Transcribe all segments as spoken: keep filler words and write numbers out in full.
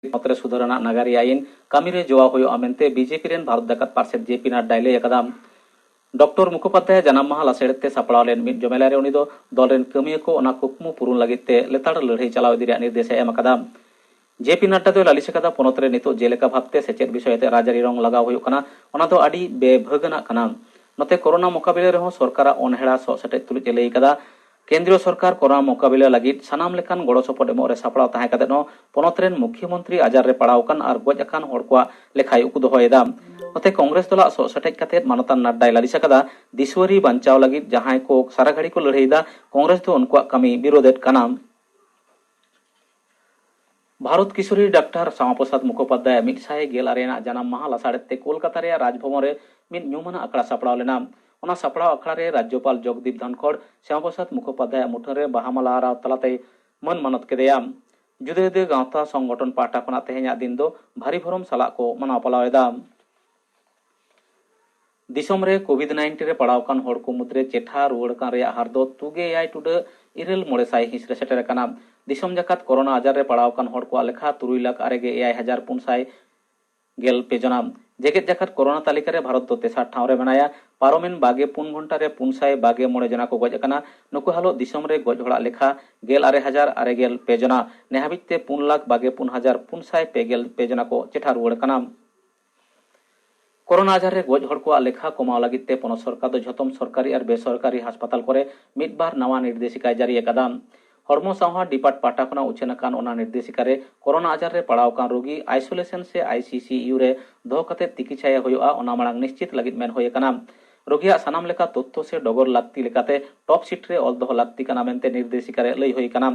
ᱯᱚᱱᱚᱛ ᱨᱮ ᱥᱩᱫᱷᱟᱹᱨ ᱟᱱᱟᱜ ᱱᱟᱜᱟᱨᱤ ᱟᱭᱤᱱ ᱠᱟᱹᱢᱤ ᱨᱮ ᱡᱚᱣᱟᱣ ᱦᱩᱭᱩᱜᱼᱟ ᱢᱮᱱᱛᱮ ᱵᱤᱡᱮᱯᱤ ᱨᱮᱱ ᱵᱷᱟᱨᱚᱛ ᱡᱟᱠᱟᱛ ᱯᱟᱨᱥᱮᱛ ᱡᱮ ᱯᱤ ᱱᱟᱰᱰᱟᱭ ᱞᱟᱹᱭ ᱟᱠᱟᱫᱟ᱾ ᱰᱚᱠᱴᱚᱨ ᱢᱩᱠᱷᱳᱯᱟᱫᱽᱫᱷᱟᱭ ᱡᱟᱱᱟᱢ ᱢᱟᱦᱟ ᱞᱟᱥᱟᱲᱦᱮᱫ ᱛᱮ ᱥᱟᱯᱲᱟᱣ ᱞᱮᱱ ᱢᱤᱫ ᱡᱚᱢᱮᱞᱟᱭ ᱨᱮ ᱩᱱᱤ ᱫᱚ ᱫᱚᱞ ᱨᱮᱱ ᱠᱟᱹᱢᱤᱭᱟᱹ ᱠᱚ ᱚᱱᱟ ᱠᱩᱠᱢᱩ ᱯᱩᱨᱩᱱ ᱞᱟᱹᱜᱤᱫ ᱛᱮ ᱞᱮᱛᱟᱲ ᱞᱟᱹᱲᱦᱟᱹᱭ ᱪᱟᱞᱟᱣ ᱤᱫᱤ ᱨᱮᱭᱟᱜ ᱱᱤᱨᱫᱮᱥ ᱮ ᱮᱢ ᱟᱠᱟᱫᱟ᱾ ᱡᱮ ᱯᱤ ᱱᱟᱰᱰᱟ ᱫᱚᱭ ᱞᱟᱹᱞᱤᱥ ᱟᱠᱟᱫᱟ, ᱯᱚᱱᱚᱛ ᱨᱮ ᱱᱤᱛᱚᱜ ᱡᱮᱞᱮᱠᱟ ᱵᱷᱟᱵᱽᱛᱮ ᱥᱮᱪᱮᱫ ᱵᱤᱥᱚᱭ ᱟᱛᱮ ᱨᱟᱡᱽᱟᱹᱨᱤ ᱨᱚᱝ ᱞᱟᱜᱟᱣ ᱦᱩᱭᱩᱜ ᱠᱟᱱᱟ, ᱚᱱᱟ ᱫᱚ ᱟᱹᱰᱤ ᱵᱮᱵᱷᱟᱹᱜᱟᱱᱟᱜ ᱠᱟᱱᱟ᱾ ᱱᱚᱛᱮ ᱠᱳᱨᱳᱱᱟ ᱢᱚᱠᱟᱵᱤᱞᱟ ᱨᱮᱦᱚᱸ ᱥᱚᱨᱠᱟᱨᱟᱜ ᱚᱱᱦᱮᱲᱟ ᱥᱚᱜ ᱥᱮᱴᱮᱡ ᱛᱩᱞᱩᱡ ᱮ ᱞᱟᱹᱭ ᱟᱠᱟᱫᱟ᱾ ᱠᱮᱱᱫᱨᱤᱭᱚ ᱥᱚᱨᱠᱟᱨ ᱠᱳᱨᱳᱱᱟ ᱢᱚᱠᱟᱵᱤᱞᱟ ᱞᱟᱹᱜᱤᱫ ᱥᱟᱱᱟᱢ ᱞᱮᱠᱟᱱ ᱜᱚᱲᱚ ᱥᱚᱯᱚᱦᱚᱫ ᱮᱢᱚᱜ ᱨᱮ ᱥᱟᱯᱲᱟᱣ ᱛᱟᱦᱮᱸ ᱠᱟᱛᱮ ᱦᱚᱸ ᱯᱚᱱᱚᱛ ᱨᱮᱱ ᱢᱩᱠᱷᱭᱚᱢᱚᱱᱛᱨᱤ ᱟᱡᱟᱨ ᱨᱮ ᱯᱟᱲᱟᱣ ᱟᱠᱟᱱ ᱟᱨ ᱜᱚᱡ ᱟᱠᱟᱱ ᱦᱚᱲ ᱠᱚᱣᱟᱜ ᱞᱮᱠᱷᱟᱭ ᱩᱠᱩ ᱫᱚᱦᱚᱭᱮᱫᱟ᱾ ᱱᱚᱛᱮ ᱠᱚᱝᱜᱨᱮᱥ ᱫᱚᱞᱟᱜ ᱥᱚᱜ ᱥᱮᱴᱮᱡ ᱠᱟᱛᱮ ᱢᱟᱱᱚᱛᱟᱱ ᱱᱟᱰᱰᱟᱭ ᱞᱟᱹᱞᱤᱥ ᱟᱠᱟᱫᱟ, ᱫᱤᱥᱣᱟᱹᱨᱤ ᱵᱟᱧᱪᱟᱣ ᱞᱟᱹᱜᱤᱫ ᱡᱟᱦᱟᱸᱭ ᱠᱚ ᱥᱟᱨᱟ ᱜᱷᱟᱹᱲᱤ ᱠᱚ ᱞᱟᱹᱲᱦᱟᱹᱭᱮᱫᱟ, ᱠᱚᱝᱜᱨᱮᱥ ᱫᱚ ᱩᱱᱠᱩᱣᱟᱜ ᱠᱟᱹᱢᱤ ᱵᱤᱨᱳᱫᱮᱫ ᱠᱟᱱᱟ᱾ ᱵᱷᱟᱨᱚᱛ ᱠᱤᱥᱳᱨᱤ ᱰᱟᱠᱛᱟᱨ ᱥᱭᱟᱢᱟ ᱯᱨᱚᱥᱟᱫᱽ ᱢᱩᱠᱷᱳᱯᱟᱫᱽᱫᱷᱟᱭᱟᱜ ᱢᱤᱫ ᱥᱟᱭ ᱜᱮᱞ ᱟᱨᱮ ᱟᱱᱟᱜ ᱡᱟᱱᱟᱢ ᱢᱟᱦᱟ ᱞᱟᱥᱟᱲᱦᱮᱫ ᱛᱮ ᱠᱳᱞᱠᱟᱛᱟ ᱨᱮᱭᱟᱜ ᱨᱟᱡᱽᱵᱷᱚᱵᱚᱱ ᱨᱮ ᱢᱤᱫ ᱧᱩᱢᱟᱱᱟᱜ ᱟᱠᱷᱲᱟ ᱥᱟᱯᱲᱟᱣ ᱞᱮᱱᱟ᱾ ᱚᱱᱟ ᱥᱟᱯᱲᱟᱣ ᱟᱠᱷᱲᱟ ᱨᱮ ᱨᱟᱡᱽᱡᱚᱯᱟᱞ ᱡᱚᱜᱽᱫᱤᱯ ᱫᱷᱚᱱᱠᱷᱚᱲ ᱥᱭᱟᱢᱟ ᱯᱨᱚᱥᱟᱫᱽ ᱢᱩᱠᱷᱳᱯᱟᱫᱽᱫᱷᱟᱭᱟᱜ ᱢᱩᱴᱷᱟᱹᱱ ᱨᱮ ᱵᱟᱦᱟ ᱢᱟᱞᱟ ᱟᱨᱟᱣ ᱛᱟᱞᱟᱛᱮᱭ ᱢᱟᱹᱱ ᱢᱟᱱᱚᱛ ᱠᱮᱫᱮᱭᱟ᱾ ᱡᱩᱫᱟᱹ ᱡᱩᱫᱟᱹ ᱜᱟᱶᱛᱟ ᱥᱚᱝᱜᱚᱴᱷᱚᱱ ᱯᱟᱦᱴᱟ ᱠᱷᱚᱱᱟᱜ ᱛᱮᱦᱮᱧᱟᱜ ᱫᱤᱱ ᱫᱚ ᱵᱷᱟᱹᱨᱤ ᱵᱷᱚᱨᱚᱢ ᱥᱟᱞᱟᱜ ᱠᱚ ᱢᱟᱱᱟᱣ ᱯᱟᱞᱟᱣ ᱮᱫᱟ᱾ ᱫᱤᱥᱚᱢ ᱨᱮ ᱠᱳᱵᱷᱤᱰ ᱱᱟᱭᱤᱱᱴᱤᱱ ᱨᱮ ᱯᱟᱲᱟᱣ ᱟᱠᱟᱱ ᱦᱚᱲ ᱠᱚ ᱢᱩᱫᱽᱨᱮ ᱪᱮᱴᱷᱟ ᱨᱩᱣᱟᱹᱲ ᱟᱠᱟᱱ ᱨᱮᱭᱟᱜ ᱦᱟᱨ ᱫᱚ ᱛᱩᱜᱮ ᱮᱭᱟᱭ ᱴᱩᱰᱟᱹᱜ ᱤᱨᱟᱹᱞ ᱢᱚᱬᱮ ᱥᱟᱭ ᱦᱤᱸᱥ ᱨᱮ ᱥᱮᱴᱮᱨ ᱟᱠᱟᱱᱟ᱾ ᱫᱤᱥᱚᱢ ᱡᱟᱠᱟᱛ ᱠᱳᱨᱳᱱᱟ ᱟᱡᱟᱨ ᱨᱮ ᱯᱟᱲᱟᱣ ᱟᱠᱟᱱ ᱦᱚᱲ ᱠᱚᱣᱟᱜ ᱞᱮᱠᱷᱟ ᱛᱩᱨᱩᱭ ᱞᱟᱠᱷ ᱟᱨᱮ ᱜᱮ ᱮᱭᱟᱭ ᱦᱟᱡᱟᱨ ᱯᱩᱱ ᱥᱟᱭ ᱜᱮᱞ ᱯᱮ ᱡᱚᱱᱟ᱾ ᱡᱮᱜᱮᱛ ᱡᱟᱠᱟᱛ ᱠᱳᱨᱳᱱᱟ ᱛᱟᱹᱞᱤᱠᱟ ᱨᱮ ᱵᱷᱟᱨᱚᱛ ᱫᱚ ᱛᱮᱥᱟᱨ ᱴᱷᱟᱶ ᱨᱮ ᱢᱮᱱᱟᱭᱟ᱾ ᱯᱟᱨᱚᱢᱮᱱ ᱵᱟᱜᱮ ᱯᱩᱱ ᱜᱷᱚᱱᱴᱟ ᱨᱮ ᱯᱩᱱ ᱥᱟᱭ ᱵᱟᱜᱮ ᱢᱚᱬᱮ ᱡᱚᱱᱟ ᱠᱚ ᱜᱚᱡ ᱟᱠᱟᱱᱟ᱾ ᱱᱩᱠᱩ ᱦᱟᱞᱚᱜ ᱫᱤᱥᱚᱢ ᱨᱮ ᱜᱚᱡ ᱦᱚᱲᱟᱜ ᱞᱮᱠᱷᱟ ᱜᱮᱞ ᱟᱨᱮ ᱦᱟᱡᱟᱨ ᱟᱨᱮ ᱜᱮᱞ ᱯᱮ ᱡᱚᱱᱟ᱾ ᱱᱮ ᱦᱟᱹᱵᱤᱡ ᱛᱮ ᱯᱩᱱ ᱞᱟᱠᱷ ᱵᱟᱜᱮ ᱯᱩᱱ ᱦᱟᱡᱟᱨ ᱯᱩᱱ ᱥᱟᱭ ᱯᱮ ᱜᱮᱞ ᱯᱮ ᱡᱚᱱᱟ ᱠᱚ ᱪᱮᱴᱷᱟ ᱨᱩᱣᱟᱹᱲ ᱟᱠᱟᱱᱟ᱾ ᱠᱳᱨᱳᱱᱟ ᱟᱡᱟᱨ ᱨᱮ ᱜᱚᱡ ᱦᱚᱲ ᱠᱚᱣᱟᱜ ᱞᱮᱠᱷᱟ ᱠᱚᱢᱟᱣ ᱞᱟᱹᱜᱤᱫ ᱛᱮ ᱯᱚᱱᱚᱛ ᱥᱚᱨᱠᱟᱨ ᱫᱚ ᱡᱷᱚᱛᱚᱢ ᱥᱚᱨᱠᱟᱨᱤ ᱟᱨ ᱵᱮᱥᱚᱨᱠᱟᱨᱤ ᱦᱟᱥᱯᱟᱛᱟᱞ ᱠᱚᱨᱮ ᱢᱤᱫ ᱵᱟᱨ ᱱᱟᱣᱟ ᱱᱤᱨᱫᱮᱥᱤᱠᱟᱭ ᱡᱟᱹᱨᱤ ᱟᱠᱟᱫᱟ᱾ ᱦᱚᱲᱢᱚ ᱥᱟᱶᱦᱟ ᱰᱤᱯᱟᱨᱴ ᱯᱟᱦᱴᱟ ᱠᱷᱚᱱᱟᱜ ᱩᱪᱷᱟᱹᱱ ᱟᱠᱟᱱ ᱚᱱᱟ ᱱᱤᱨᱫᱮᱥᱤᱠᱟ ᱨᱮ ᱠᱳᱨᱳᱱᱟ ᱟᱡᱟᱨ ᱨᱮ ᱯᱟᱲᱟᱣ ᱟᱠᱟᱱ ᱨᱳᱜᱤ ᱟᱭᱥᱳᱞᱮᱥᱚᱱ ᱥᱮ ᱟᱭ ᱥᱤ ᱥᱤ ᱭᱩ ᱨᱮ ᱫᱚᱦᱚ ᱠᱟᱛᱮ ᱛᱤᱠᱤᱪᱷᱟᱭᱮ ᱦᱩᱭᱩᱜᱼᱟ, ᱚᱱᱟ ᱢᱟᱲᱟᱝ ᱱᱤᱥᱪᱤᱛ ᱞᱟᱹᱜᱤᱫ ᱢᱮᱱ ᱦᱩᱭ ᱟᱠᱟᱱᱟ᱾ ᱨᱳᱜᱤᱭᱟᱜ ᱥᱟᱱᱟᱢ ᱞᱮᱠᱟ ᱛᱚᱛᱛᱷᱚ ᱥᱮ ᱰᱚᱜᱚᱨ ᱞᱟᱹᱠᱛᱤ ᱞᱮᱠᱟᱛᱮ ᱴᱚᱯ ᱥᱤᱴ ᱨᱮ ᱚᱞ ᱫᱚᱦᱚ ᱞᱟᱹᱠᱛᱤ ᱠᱟᱱᱟ ᱢᱮᱱᱛᱮ ᱱᱤᱨᱫᱮᱥᱤᱠᱟ ᱨᱮ ᱞᱟᱹᱭ ᱦᱩᱭ ᱟᱠᱟᱱᱟ᱾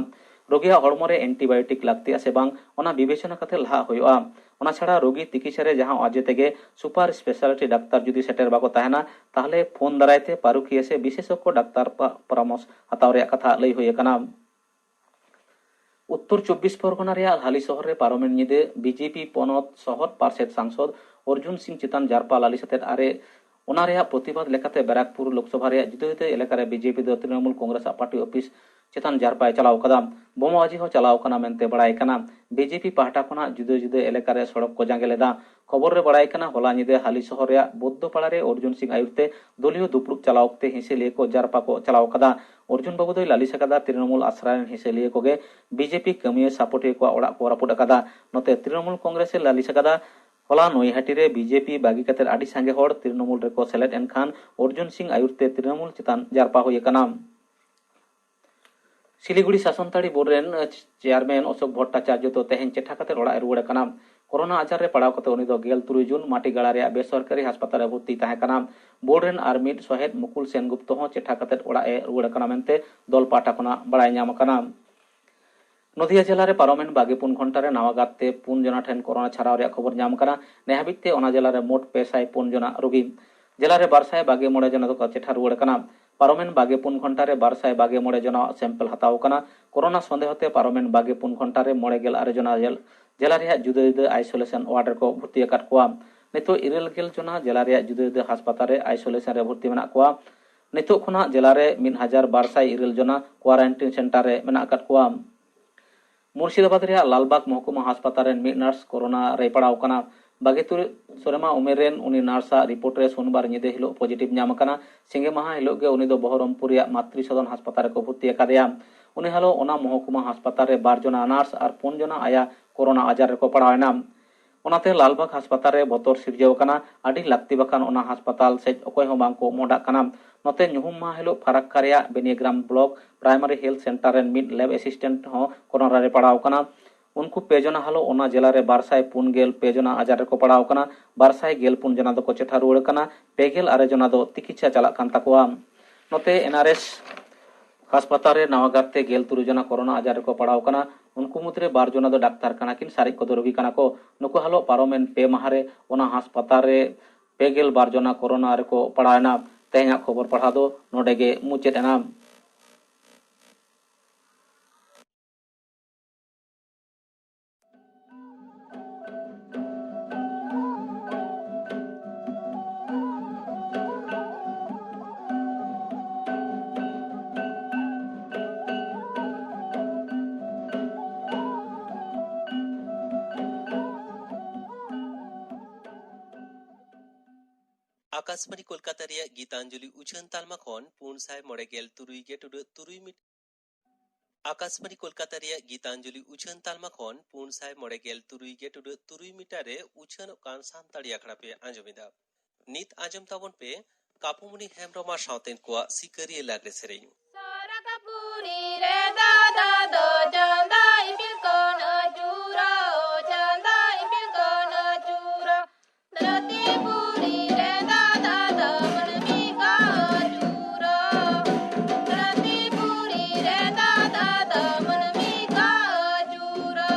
ᱨᱳᱜᱤᱭᱟᱜ ᱦᱚᱲᱢᱚ ᱨᱮ ᱮᱱᱴᱤᱵᱟᱭᱳᱴᱤᱠ ᱞᱟᱹᱠᱛᱤᱜᱼᱟ ᱥᱮ ᱵᱟᱝ, ᱚᱱᱟ ᱵᱤᱵᱮᱪᱚᱱᱟ ᱠᱟᱛᱮ ᱞᱟᱦᱟᱜ ᱦᱩᱭᱩᱜᱼᱟ᱾ ᱚᱱᱟ ᱪᱷᱟᱲᱟ ᱨᱳᱜᱤ ᱛᱤᱠᱤᱪᱷᱟ ᱨᱮ ᱡᱟᱦᱟᱸ ᱚᱡᱮ ᱛᱮᱜᱮ ᱥᱩᱯᱟᱨ ᱥᱯᱮᱥᱟᱞᱤᱴᱤ ᱰᱟᱠᱛᱟᱨ ᱡᱩᱫᱤ ᱥᱮᱴᱮᱨ ᱵᱟᱠᱚ ᱛᱟᱦᱮᱱᱟ, ᱛᱟᱦᱚᱞᱮ ᱯᱷᱳᱱ ᱫᱟᱨᱟᱭ ᱛᱮ ᱯᱟᱹᱨᱩᱠᱷᱤᱭᱟᱹ ᱥᱮ ᱵᱤᱥᱮᱥᱚᱠᱠᱚ ᱰᱟᱠᱛᱟᱨ ᱯᱟ-, ᱯᱚᱨᱟᱢᱚᱨᱥ ᱦᱟᱛᱟᱣ ᱨᱮᱭᱟᱜ ᱠᱟᱛᱷᱟ ᱞᱟᱹᱭ ᱦᱩᱭ ᱟᱠᱟᱱᱟ᱾ ᱩᱛᱛᱚᱨ ᱪᱚᱵᱵᱤᱥ ᱯᱚᱨᱜᱚᱱᱟ ᱨᱮᱭᱟᱜ ᱦᱟᱹᱞᱤ ᱥᱚᱦᱚᱨ ᱨᱮ ᱯᱟᱨᱚᱢᱮᱱ ᱧᱤᱫᱟᱹ ᱵᱤᱡᱮᱯᱤ ᱯᱚᱱᱚᱛ ᱥᱚᱦᱚᱫ ᱯᱟᱨᱥᱮᱛ ᱥᱟᱝᱥᱚᱫ ᱚᱨᱡᱩᱱ ᱥᱤᱝ ᱪᱮᱛᱟᱱ ᱡᱟᱨᱯᱟ ᱞᱟᱹᱞᱤᱥ ᱟᱛᱮᱫ ᱟᱨᱮ ᱚᱱᱟ ᱨᱮᱭᱟᱜ ᱯᱨᱚᱛᱤᱵᱟᱫ ᱞᱮᱠᱟᱛᱮ ᱵᱮᱨᱟᱠᱯᱩᱨ ᱞᱳᱠᱥᱚᱵᱷᱟ ᱨᱮᱭᱟᱜ ᱡᱩᱫᱟᱹ ᱡᱩᱫᱟᱹ ᱮᱞᱟᱠᱟ ᱨᱮ ᱵᱤᱡᱮᱯᱤ ᱫᱚ ᱛᱨᱤᱱᱚᱢᱩᱞ ᱠᱚᱝᱜᱨᱮᱥ ᱟᱜ ᱯᱟᱨᱴᱤ ᱚᱯᱷᱤᱥ ᱪᱮᱛᱟᱱ ᱡᱟᱨᱯᱟᱭ ᱪᱟᱞᱟᱣ ᱠᱟᱫᱟ᱾ ᱵᱳᱢᱟᱵᱟᱡᱤ ᱦᱚᱸ ᱪᱟᱞᱟᱣ ᱠᱟᱱᱟ ᱢᱮᱱᱛᱮ ᱵᱟᱲᱟᱭ ᱠᱟᱱᱟ᱾ ᱵᱤᱡᱮᱯᱤ ᱯᱟᱦᱴᱟ ᱠᱷᱚᱱᱟᱜ ᱡᱩᱫᱟᱹ ᱡᱩᱫᱟᱹ ᱮᱞᱟᱠᱟ ᱨᱮ ᱥᱚᱲᱚᱠ ᱠᱚ ᱡᱟᱸᱜᱮ ᱞᱮᱫᱟ᱾ ᱠᱷᱚᱵᱚᱨ ᱨᱮ ᱵᱟᱲᱟᱭ ᱠᱟᱱᱟ, ᱦᱚᱞᱟ ᱧᱤᱫᱟᱹ ᱦᱟᱹᱞᱤ ᱥᱚᱦᱚᱨ ᱨᱮᱭᱟᱜ ᱵᱳᱫᱽᱫᱚᱯᱟᱲᱟ ᱨᱮ ᱚᱨᱡᱩᱱ ᱥᱤᱝ ᱟᱭᱩᱨ ᱛᱮ ᱫᱚᱞᱤᱭᱚ ᱫᱩᱯᱲᱩᱵ ᱪᱟᱞᱟᱣ ᱚᱠᱛᱮ ᱦᱤᱸᱥᱟᱹᱞᱤᱭᱟᱹ ᱠᱚ ᱡᱟᱨᱯᱟ ᱠᱚ ᱪᱟᱞᱟᱣ ᱠᱟᱫᱟ᱾ ᱚᱨᱡᱩᱱ ᱵᱟᱹᱵᱩ ᱫᱚᱭ ᱞᱟᱹᱞᱤᱥ ᱟᱠᱟᱫᱟ, ᱛᱨᱤᱱᱚᱢᱩᱞ ᱟᱥᱨᱟ ᱨᱮᱱ ᱦᱤᱸᱥᱟᱹᱞᱤᱭᱟᱹ ᱠᱚᱜᱮ ᱵᱤᱡᱮᱯᱤ ᱠᱟᱹᱢᱤᱭᱟᱹ ᱥᱟᱯᱚᱴᱤᱭᱟᱹ ᱠᱚᱣᱟᱜ ᱚᱲᱟᱜ ᱠᱚ ᱨᱟᱹᱯᱩᱫ ᱟᱠᱟᱫᱟ᱾ ᱱᱚᱛᱮ ᱛᱨᱤᱱᱚᱢᱩᱞ ᱠᱚᱝᱜᱨᱮᱥ ᱮ ᱞᱟᱹᱞᱤᱥ ᱟᱠᱟᱫᱟ, ᱦᱚᱞᱟ ᱱᱚᱭᱦᱟᱴᱤ ᱨᱮ ᱵᱤᱡᱮᱯᱤ ᱵᱟᱹᱜᱤ ᱠᱟᱛᱮ ᱟᱹᱰᱤ ᱥᱟᱸᱜᱮ ᱦᱚᱲ ᱛᱨᱤᱱᱚᱢᱩᱞ ᱨᱮᱠᱚ ᱥᱮᱞᱮᱫ ᱮᱱ ᱠᱷᱟᱱ ᱚᱨᱡᱩᱱ ᱥᱤᱝ ᱟᱭᱩᱨ ᱛᱮ ᱛᱨᱤᱱᱚᱢᱩᱞ ᱪᱮᱛᱟᱱ ᱡᱟᱨᱯᱟ ᱦᱩᱭ ᱟᱠᱟᱱᱟ᱾ ᱥᱤᱞᱤᱜᱩᱲᱤ ᱥᱟᱥᱚᱱᱛᱟᱲᱤ ᱵᱳᱨᱰ ᱨᱮᱱ ᱪᱮᱭᱟᱨᱢᱮᱱ ᱚᱥᱳᱠ ᱵᱷᱚᱴᱴᱟᱪᱟᱨᱡᱚ ᱫᱚ ᱛᱮᱦᱮᱧ ᱪᱮᱴᱷᱟ ᱠᱟᱛᱮ ᱚᱲᱟᱜ ᱮ ᱨᱩᱣᱟᱹᱲ ᱟᱠᱟᱱᱟ᱾ ᱠᱳᱨᱳᱱᱟ ᱟᱡᱟᱨ ᱨᱮ ᱯᱟᱲᱟᱣ ᱠᱟᱛᱮ ᱩᱱᱤ ᱫᱚ ᱜᱮᱞ ᱛᱩᱨᱩᱭ ᱡᱩᱱ ᱢᱟᱴᱤᱜᱟᱲᱟ ᱨᱮᱭᱟᱜ ᱵᱮᱥᱚᱨᱠᱟᱨᱤ ᱦᱟᱥᱯᱟᱛᱟᱞ ᱨᱮ ᱵᱷᱚᱨᱛᱤ ᱛᱟᱦᱮᱸ ᱠᱟᱱᱟ᱾ ᱵᱳᱨᱰ ᱨᱮᱱ ᱟᱨ ᱢᱤᱫ ᱥᱚᱦᱮᱫ ᱢᱩᱠᱩᱞ ᱥᱮᱱᱜᱩᱯᱛᱚ ᱦᱚᱸ ᱪᱮᱴᱷᱟ ᱠᱟᱛᱮ ᱚᱲᱟᱜ ᱮ ᱨᱩᱣᱟᱹᱲ ᱟᱠᱟᱱᱟ ᱢᱮᱱᱛᱮ ᱫᱚᱞ ᱯᱟᱦᱴᱟ ᱠᱷᱚᱱᱟᱜ ᱵᱟᱲᱟᱭ ᱧᱟᱢ ᱟᱠᱟᱱᱟ᱾ ᱱᱚᱫᱤᱭᱟ ᱡᱮᱞᱟ ᱨᱮ ᱯᱟᱨᱚᱢᱮᱱ ᱵᱟᱜᱮ ᱯᱩᱱ ᱜᱷᱚᱱᱴᱟ ᱨᱮ ᱱᱟᱣᱟ ᱜᱟᱨᱛᱮ ᱯᱩᱱ ᱡᱚᱱᱟ ᱴᱷᱮᱱ ᱠᱳᱨᱳᱱᱟ ᱪᱷᱟᱨᱟᱣ ᱨᱮᱭᱟᱜ ᱠᱷᱚᱵᱚᱨ ᱧᱟᱢ ᱟᱠᱟᱱᱟ᱾ ᱱᱮ ᱦᱟᱹᱵᱤᱡ ᱛᱮ ᱚᱱᱟ ᱡᱮᱞᱟ ᱨᱮ ᱢᱳᱴ ᱯᱮ ᱥᱟᱭ ᱯᱩᱱ ᱡᱚᱱᱟ ᱨᱳᱜᱤ᱾ ᱡᱮᱞᱟ ᱨᱮ ᱵᱟᱨ ᱥᱟᱭ ᱵᱟᱜᱮ ᱢᱚᱬᱮ ᱡᱚᱱᱟ ᱫᱚᱠᱚ ᱪᱮᱴᱷᱟ ᱨᱩᱣᱟᱹᱲ ᱟᱠᱟᱱᱟ᱾ ᱯᱟᱨᱚᱢᱮᱱ ᱵᱟᱜᱮ ᱯᱩᱱ ᱜᱷᱚᱱᱴᱟ ᱨᱮ ᱵᱟᱨ ᱥᱟᱭ ᱵᱟᱜᱮ ᱢᱚᱬᱮ ᱡᱚᱱᱟᱣᱟᱜ ᱥᱮᱢᱯᱮᱞ ᱦᱟᱛᱟᱣ ᱟᱠᱟᱱᱟ᱾ ᱠᱳᱨᱳᱱᱟ ᱥᱚᱱᱫᱮᱦᱚ ᱛᱮ ᱯᱟᱨᱚᱢᱮᱱ ᱵᱟᱜᱮ ᱯᱩᱱ ᱜᱷᱚᱱᱴᱟ ᱨᱮ ᱢᱚᱬᱮ ᱜᱮᱞ ᱟᱨᱮ ᱡᱚᱱᱟ ᱡᱮᱞ-, ᱡᱮᱞᱟ ᱨᱮᱭᱟᱜ ᱡᱩᱫᱟᱹ ᱡᱩᱫᱟᱹ ᱟᱭᱥᱳᱞᱮᱥᱚᱱ ᱣᱟᱨᱰ ᱨᱮᱠᱚ ᱵᱷᱚᱨᱛᱤ ᱟᱠᱟᱫ ᱠᱚᱣᱟ᱾ ᱱᱤᱛᱚᱜ ᱤᱨᱟᱹᱞ ᱜᱮᱞ ᱡᱚᱱᱟ ᱡᱮᱞᱟ ᱨᱮᱭᱟᱜ ᱡᱩᱫᱟᱹ ᱡᱩᱫᱟᱹ ᱦᱟᱥᱯᱟᱛᱟᱞ ᱨᱮ ᱟᱭᱥᱳᱞᱮᱥᱚᱱ ᱨᱮ ᱵᱷᱚᱨᱛᱤ ᱢᱮᱱᱟᱜ ᱠᱚᱣᱟ᱾ ᱱᱤᱛᱚᱜ ᱠᱷᱚᱱᱟᱜ ᱡᱮᱞᱟ ᱨᱮ ᱢᱤᱫ ᱦᱟᱡᱟᱨ ᱵᱟᱨ ᱥᱟᱭ ᱤᱨᱟᱹᱞ ᱡᱚᱱᱟ ᱠᱳᱣᱟᱨᱟᱱᱴᱤᱱ ᱥᱮᱱᱴᱟᱨ ᱨᱮ ᱢᱮᱱᱟᱜ ᱟᱠᱟᱫ ᱠᱚᱣᱟ᱾ ᱢᱩᱨᱥᱤᱫᱟᱵᱟᱫᱽ ᱨᱮᱭᱟᱜ ᱞᱟᱞᱵᱟᱜᱽ ᱢᱚᱦᱠᱩᱢᱟ ᱦᱟᱥᱯᱟᱛᱟᱞ ᱨᱮᱱ ᱢᱤᱫ ᱱᱟᱨᱥ ᱠᱳᱨᱳᱱᱟ ᱨᱮᱭ ᱯᱟᱲᱟᱣ ᱟᱠᱟᱱᱟ᱾ ᱵᱟᱜᱮ ᱛᱩᱨᱩᱭ ᱥᱮᱨᱢᱟ ᱩᱢᱮᱨ ᱨᱮᱱ ᱩᱱᱤ ᱱᱟᱨᱥᱟᱜ ᱨᱤᱯᱳᱨᱴ ᱨᱮ ᱥᱳᱢᱵᱟᱨ ᱧᱤᱫᱟᱹ ᱦᱤᱞᱳᱜ ᱯᱚᱡᱤᱴᱤᱵᱷ ᱧᱟᱢ ᱟᱠᱟᱱᱟ᱾ ᱥᱤᱸᱜᱮ ᱢᱟᱦᱟ ᱦᱤᱞᱳᱜ ᱜᱮ ᱩᱱᱤ ᱫᱚ ᱵᱚᱦᱚᱨᱚᱢᱯᱩᱨ ᱨᱮᱭᱟᱜ ᱢᱟᱛᱨᱤ ᱥᱚᱫᱚᱱ ᱦᱟᱥᱯᱟᱛᱟᱞ ᱨᱮᱠᱚ ᱵᱷᱚᱨᱛᱤ ᱟᱠᱟᱫᱮᱭᱟ᱾ ᱩᱱᱤ ᱦᱤᱞᱳᱜ ᱚᱱᱟ ᱢᱚᱦᱠᱩᱢᱟ ᱦᱟᱥᱯᱟᱛᱟᱞ ᱨᱮ ᱵᱟᱨ ᱡᱚᱱᱟ ᱱᱟᱨᱥ ᱟᱨ ᱯᱩᱱ ᱡᱚᱱᱟ ᱟᱭᱟ ᱠᱳᱨᱳᱱᱟ ᱟᱡᱟᱨ ᱨᱮᱠᱚ ᱯᱟᱲᱟᱣ ᱮᱱᱟ᱾ ᱚᱱᱟᱛᱮ ᱞᱟᱞᱵᱟᱜᱽ ᱦᱟᱥᱯᱟᱛᱟᱞ ᱨᱮ ᱵᱚᱛᱚᱨ ᱥᱤᱨᱡᱟᱹᱣ ᱟᱠᱟᱱᱟ᱾ ᱟᱹᱰᱤ ᱞᱟᱹᱠᱛᱤ ᱵᱟᱠᱷᱟᱱ ᱚᱱᱟ ᱦᱟᱥᱯᱟᱛᱟᱞ ᱥᱮᱫ ᱚᱠᱚᱭ ᱦᱚᱸ ᱵᱟᱝ ᱠᱚ ᱢᱚᱦᱰᱟᱜ ᱠᱟᱱᱟ᱾ ᱱᱚᱛᱮ ᱧᱩᱦᱩᱢ ᱢᱟᱦᱟ ᱦᱤᱞᱳᱜ ᱯᱷᱟᱨᱟᱠᱠᱟ ᱨᱮᱭᱟᱜ ᱵᱮᱱᱤᱭᱟᱜᱨᱟᱢ ᱵᱞᱚᱠ ᱯᱨᱟᱭᱢᱟᱨᱤ ᱦᱮᱞᱛᱷ ᱥᱮᱱᱴᱟᱨ ᱨᱮᱱ ᱢᱤᱫ ᱞᱮᱵ ᱮᱥᱤᱥᱴᱮᱱᱴ ᱦᱚᱸ ᱠᱳᱨᱳᱱᱟ ᱨᱮ ᱯᱟᱲᱟᱣ ᱟᱠᱟᱱᱟ᱾ ᱩᱱᱠᱩ ᱯᱮ ᱡᱚᱱᱟ ᱦᱤᱞᱳᱜ ᱚᱱᱟ ᱡᱮᱞᱟ ᱨᱮ ᱵᱟᱨ ᱥᱟᱭ ᱯᱩᱱ ᱜᱮᱞ ᱯᱮ ᱡᱚᱱᱟ ᱟᱡᱟᱨ ᱨᱮᱠᱚ ᱯᱟᱲᱟᱣ ᱟᱠᱟᱱᱟ᱾ ᱵᱟᱨ ᱥᱟᱭ ᱜᱮᱞ ᱯᱩᱱ ᱡᱚᱱᱟ ᱫᱚᱠᱚ ᱪᱮᱴᱷᱟ ᱨᱩᱣᱟᱹᱲ ᱟᱠᱟᱱᱟ᱾ ᱯᱮ ᱜᱮᱞ ᱟᱨᱮ ᱡᱚᱱᱟ ᱫᱚ ᱛᱤᱠᱤᱪᱪᱷᱟ ᱪᱟᱞᱟᱜ ᱠᱟᱱ ᱛᱟᱠᱚᱣᱟ᱾ ᱱᱚᱛᱮ ᱮᱱ ᱟᱨ ᱮᱥ ᱦᱟᱥᱯᱟᱛᱟᱞ ᱨᱮ ᱱᱟᱣᱟ ᱜᱟᱨᱛᱮ ᱜᱮᱞ ᱛᱩᱨᱩᱭ ᱡᱚᱱᱟ ᱠᱳᱨᱳᱱᱟ ᱟᱡᱟᱨ ᱨᱮᱠᱚ ᱯᱟᱲᱟᱣ ᱟᱠᱟᱱᱟ᱾ ᱩᱱᱠᱩ ᱢᱩᱫᱽᱨᱮ ᱵᱟᱨ ᱡᱚᱱᱟ ᱫᱚ ᱰᱟᱠᱛᱟᱨ ᱠᱟᱱᱟ ᱠᱤᱱ, ᱥᱟᱨᱮᱡ ᱠᱚᱫᱚ ᱨᱳᱜᱤ ᱠᱟᱱᱟ ᱠᱚ᱾ ᱱᱩᱠᱩ ᱦᱤᱞᱳᱜ ᱯᱟᱨᱚᱢᱮᱱ ᱯᱮ ᱢᱟᱦᱟ ᱨᱮ ᱚᱱᱟ ᱦᱟᱥᱯᱟᱛᱟᱞ ᱨᱮ ᱯᱮ ᱜᱮᱞ ᱵᱟᱨ ᱡᱚᱱᱟ ᱠᱳᱨᱳᱱᱟ ᱨᱮᱠᱚ ᱯᱟᱲᱟᱣ ᱮᱱᱟ᱾ ᱛᱮᱦᱮᱧᱟᱜ ᱠᱷᱚᱵᱚᱨ ᱯᱟᱲᱦᱟᱣ ᱫᱚ ᱱᱚᱰᱮ ᱜᱮ ᱢᱩᱪᱟᱹᱫ ᱮᱱᱟ᱾ ᱟᱠᱟᱥᱵᱟᱬᱤ ᱠᱳᱞᱠᱟᱛᱟ ᱨᱮᱭᱟᱜ ᱜᱤᱛᱟᱧᱡᱚᱞᱤ ᱩᱪᱷᱟᱹᱱ ᱛᱟᱞᱢᱟ ᱠᱷᱚᱱ ᱯᱩᱱ ᱥᱟᱭ ᱢᱚᱬᱮ ᱜᱮᱞ ᱛᱩᱨᱩᱭ ᱜᱮ ᱴᱩᱰᱟᱹᱜ ᱛᱩᱨᱩᱭ ᱢᱤᱴᱟᱨ᱾ ᱟᱠᱟᱥᱵᱟᱬᱤ ᱠᱳᱞᱠᱟᱛᱟ ᱨᱮᱭᱟᱜ ᱜᱤᱛᱟᱧᱡᱚᱞᱤ ᱩᱪᱷᱟᱹᱱ ᱛᱟᱞᱢᱟ ᱠᱷᱚᱱ ᱯᱩᱱ ᱥᱟᱭ ᱢᱚᱬᱮ ᱜᱮᱞ ᱛᱩᱨᱩᱭ ᱜᱮ ᱴᱩᱰᱟᱹᱜ ᱛᱩᱨᱩᱭ ᱢᱤᱴᱟᱨ ᱨᱮ ᱩᱪᱷᱟᱹᱱᱚᱜ ᱠᱟᱱ ᱥᱟᱱᱛᱟᱲᱤ ᱟᱠᱷᱲᱟ ᱯᱮ ᱟᱸᱡᱚᱢ ᱮᱫᱟ᱾ ᱱᱤᱛ ᱟᱸᱡᱚᱢ ᱛᱟᱵᱚᱱ ᱯᱮ ᱠᱟᱯᱩᱢᱩᱱᱤ ᱦᱮᱢᱵᱽᱨᱚᱢ ᱟᱨ ᱥᱟᱶᱛᱮᱱ ᱠᱚᱣᱟᱜ ᱥᱤᱠᱟᱹᱨᱤᱭᱟᱹ ᱞᱟᱜᱽᱲᱮ ᱥᱮᱨᱮᱧ᱾ ᱥᱟᱨᱟᱜᱟᱯᱩᱨᱤ ᱨᱮ ᱫᱟᱫᱟ ᱫᱚ ᱪᱟᱸᱫᱟ ᱤᱯᱤᱞ ᱠᱚᱱ ᱟᱹᱪᱩᱨᱟ, ᱚ ᱪᱟᱸᱫᱟ ᱤᱯᱤᱞ ᱠᱚᱱ ᱟᱹᱪᱩᱨᱟ᱾ ᱨᱟᱹᱛᱤᱯᱩᱨᱤ ᱨᱮ ᱫᱟᱫᱟ ᱫᱚ ᱢᱟᱹᱱᱢᱤ ᱠᱚ ᱟᱹᱪᱩᱨᱟ᱾ ᱨᱟᱹᱛᱤᱯᱩᱨᱤ ᱨᱮ ᱫᱟᱫᱟ ᱫᱚ ᱢᱟᱹᱱᱢᱤ ᱠᱚ ᱟᱹᱪᱩᱨᱟ᱾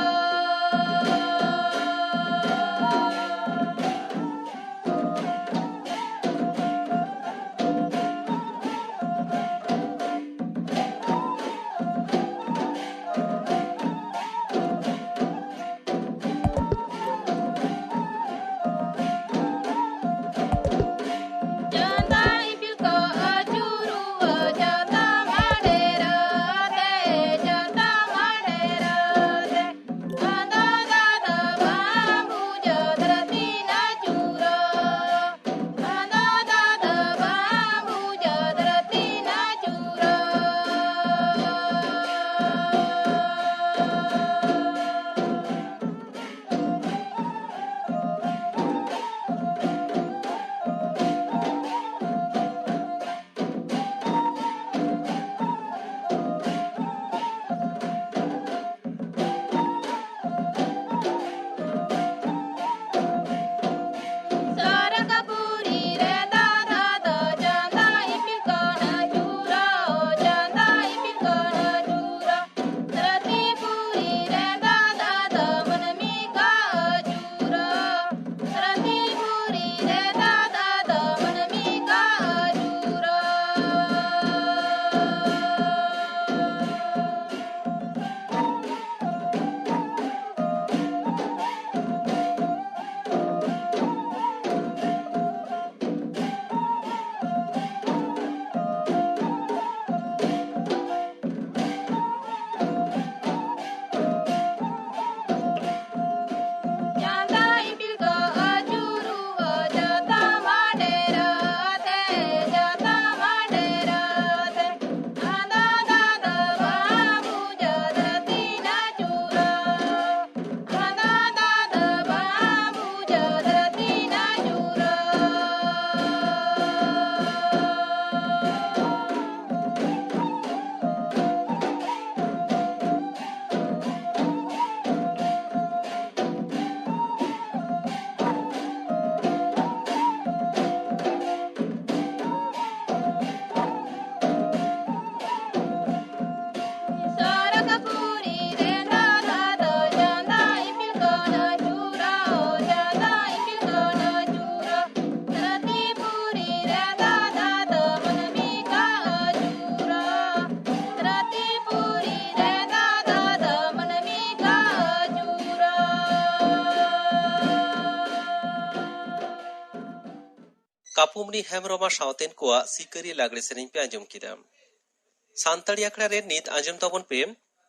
ᱯᱟᱯᱩᱢᱱᱤ ᱦᱮᱢᱵᱨᱚᱢ ᱟᱨ ᱥᱟᱶᱛᱮᱱ ᱠᱚᱣᱟᱜ ᱥᱤᱠᱟᱹᱨᱤᱭᱟᱹ ᱞᱟᱜᱽᱲᱮ ᱥᱮᱨᱮᱧ ᱯᱮ ᱟᱸᱡᱚᱢ ᱠᱮᱫᱟ᱾ ᱥᱟᱱᱛᱟᱲᱤ ᱟᱠᱷᱲᱟ ᱨᱮ ᱱᱤᱛ ᱟᱸᱡᱚᱢ ᱛᱟᱵᱚᱱ ᱯᱮ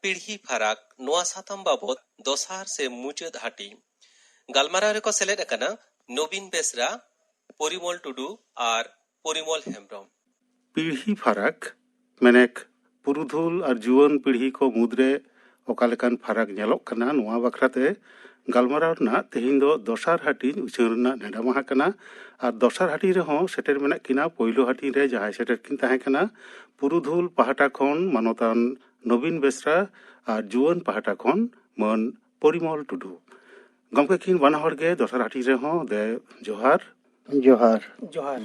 ᱯᱤᱲᱦᱤ ᱯᱷᱟᱨᱟᱠ, ᱱᱚᱣᱟ ᱥᱟᱛᱟᱢ ᱵᱟᱵᱚᱛ ᱫᱚᱥᱟᱨ ᱥᱮ ᱢᱩᱪᱟᱹᱫ ᱦᱟᱹᱴᱤᱧ᱾ ᱜᱟᱞᱢᱟᱨᱟᱣ ᱨᱮᱠᱚ ᱥᱮᱞᱮᱫ ᱟᱠᱟᱱᱟ ᱱᱚᱵᱤᱱ ᱵᱮᱥᱨᱟ, ᱯᱚᱨᱤᱢᱚᱞ ᱴᱩᱰᱩ ᱟᱨ ᱯᱚᱨᱤᱢᱚᱞ ᱦᱮᱢᱵᱨᱚᱢ᱾ ᱯᱤᱲᱦᱤ ᱯᱷᱟᱨᱟᱠ, ᱢᱮᱱᱮᱠ ᱯᱩᱨᱩᱫᱷᱩᱞ ᱟᱨ ᱡᱩᱣᱟᱹᱱ ᱯᱤᱲᱦᱤ ᱠᱚ ᱢᱩᱫᱽᱨᱮ ᱚᱠᱟ ᱞᱮᱠᱟᱱ ᱯᱷᱟᱨᱟᱠ ᱧᱮᱞᱚᱜ ᱠᱟᱱᱟ, ᱱᱚᱣᱟ ᱵᱟᱠᱷᱨᱟᱛᱮ ᱜᱟᱞᱢᱟᱨᱟᱣ ᱨᱮᱱᱟᱜ ᱛᱮᱦᱮᱧ ᱫᱚ ᱫᱚᱥᱟᱨ ᱦᱟᱹᱴᱤᱧ ᱩᱪᱷᱟᱹᱱ ᱨᱮᱱᱟᱜ ᱱᱮᱰᱟ ᱢᱟᱦᱟ ᱠᱟᱱᱟ᱾ ᱟᱨ ᱫᱚᱥᱟᱨ ᱦᱟᱹᱴᱤᱧ ᱨᱮᱦᱚᱸ ᱥᱮᱴᱮᱨ ᱢᱮᱱᱟᱜ ᱠᱤᱱᱟ ᱯᱳᱭᱞᱳ ᱦᱟᱹᱴᱤᱧ ᱨᱮ ᱡᱟᱦᱟᱸᱭ ᱥᱮᱴᱮᱨ ᱠᱤᱱ ᱛᱟᱦᱮᱸ ᱠᱟᱱᱟ, ᱯᱩᱨᱩᱫᱷᱩᱞ ᱯᱟᱦᱴᱟ ᱠᱷᱚᱱ ᱢᱟᱱᱚᱛᱟᱱ ᱱᱚᱵᱤᱱ ᱵᱮᱥᱨᱟ ᱟᱨ ᱡᱩᱣᱟᱹᱱ ᱯᱟᱦᱴᱟ ᱠᱷᱚᱱ ᱢᱟᱹᱱ ᱯᱚᱨᱤᱢᱚᱞ ᱴᱩᱰᱩ᱾ ᱜᱚᱢᱠᱮ, ᱠᱤᱱ ᱵᱟᱱᱟ ᱦᱚᱲ ᱜᱮ ᱫᱚᱥᱟᱨ ᱦᱟᱹᱴᱤᱧ ᱨᱮᱦᱚᱸ ᱫᱮ ᱡᱚᱦᱟᱨ᱾ ᱡᱚᱦᱟᱨ᱾ ᱡᱚᱦᱟᱨ᱾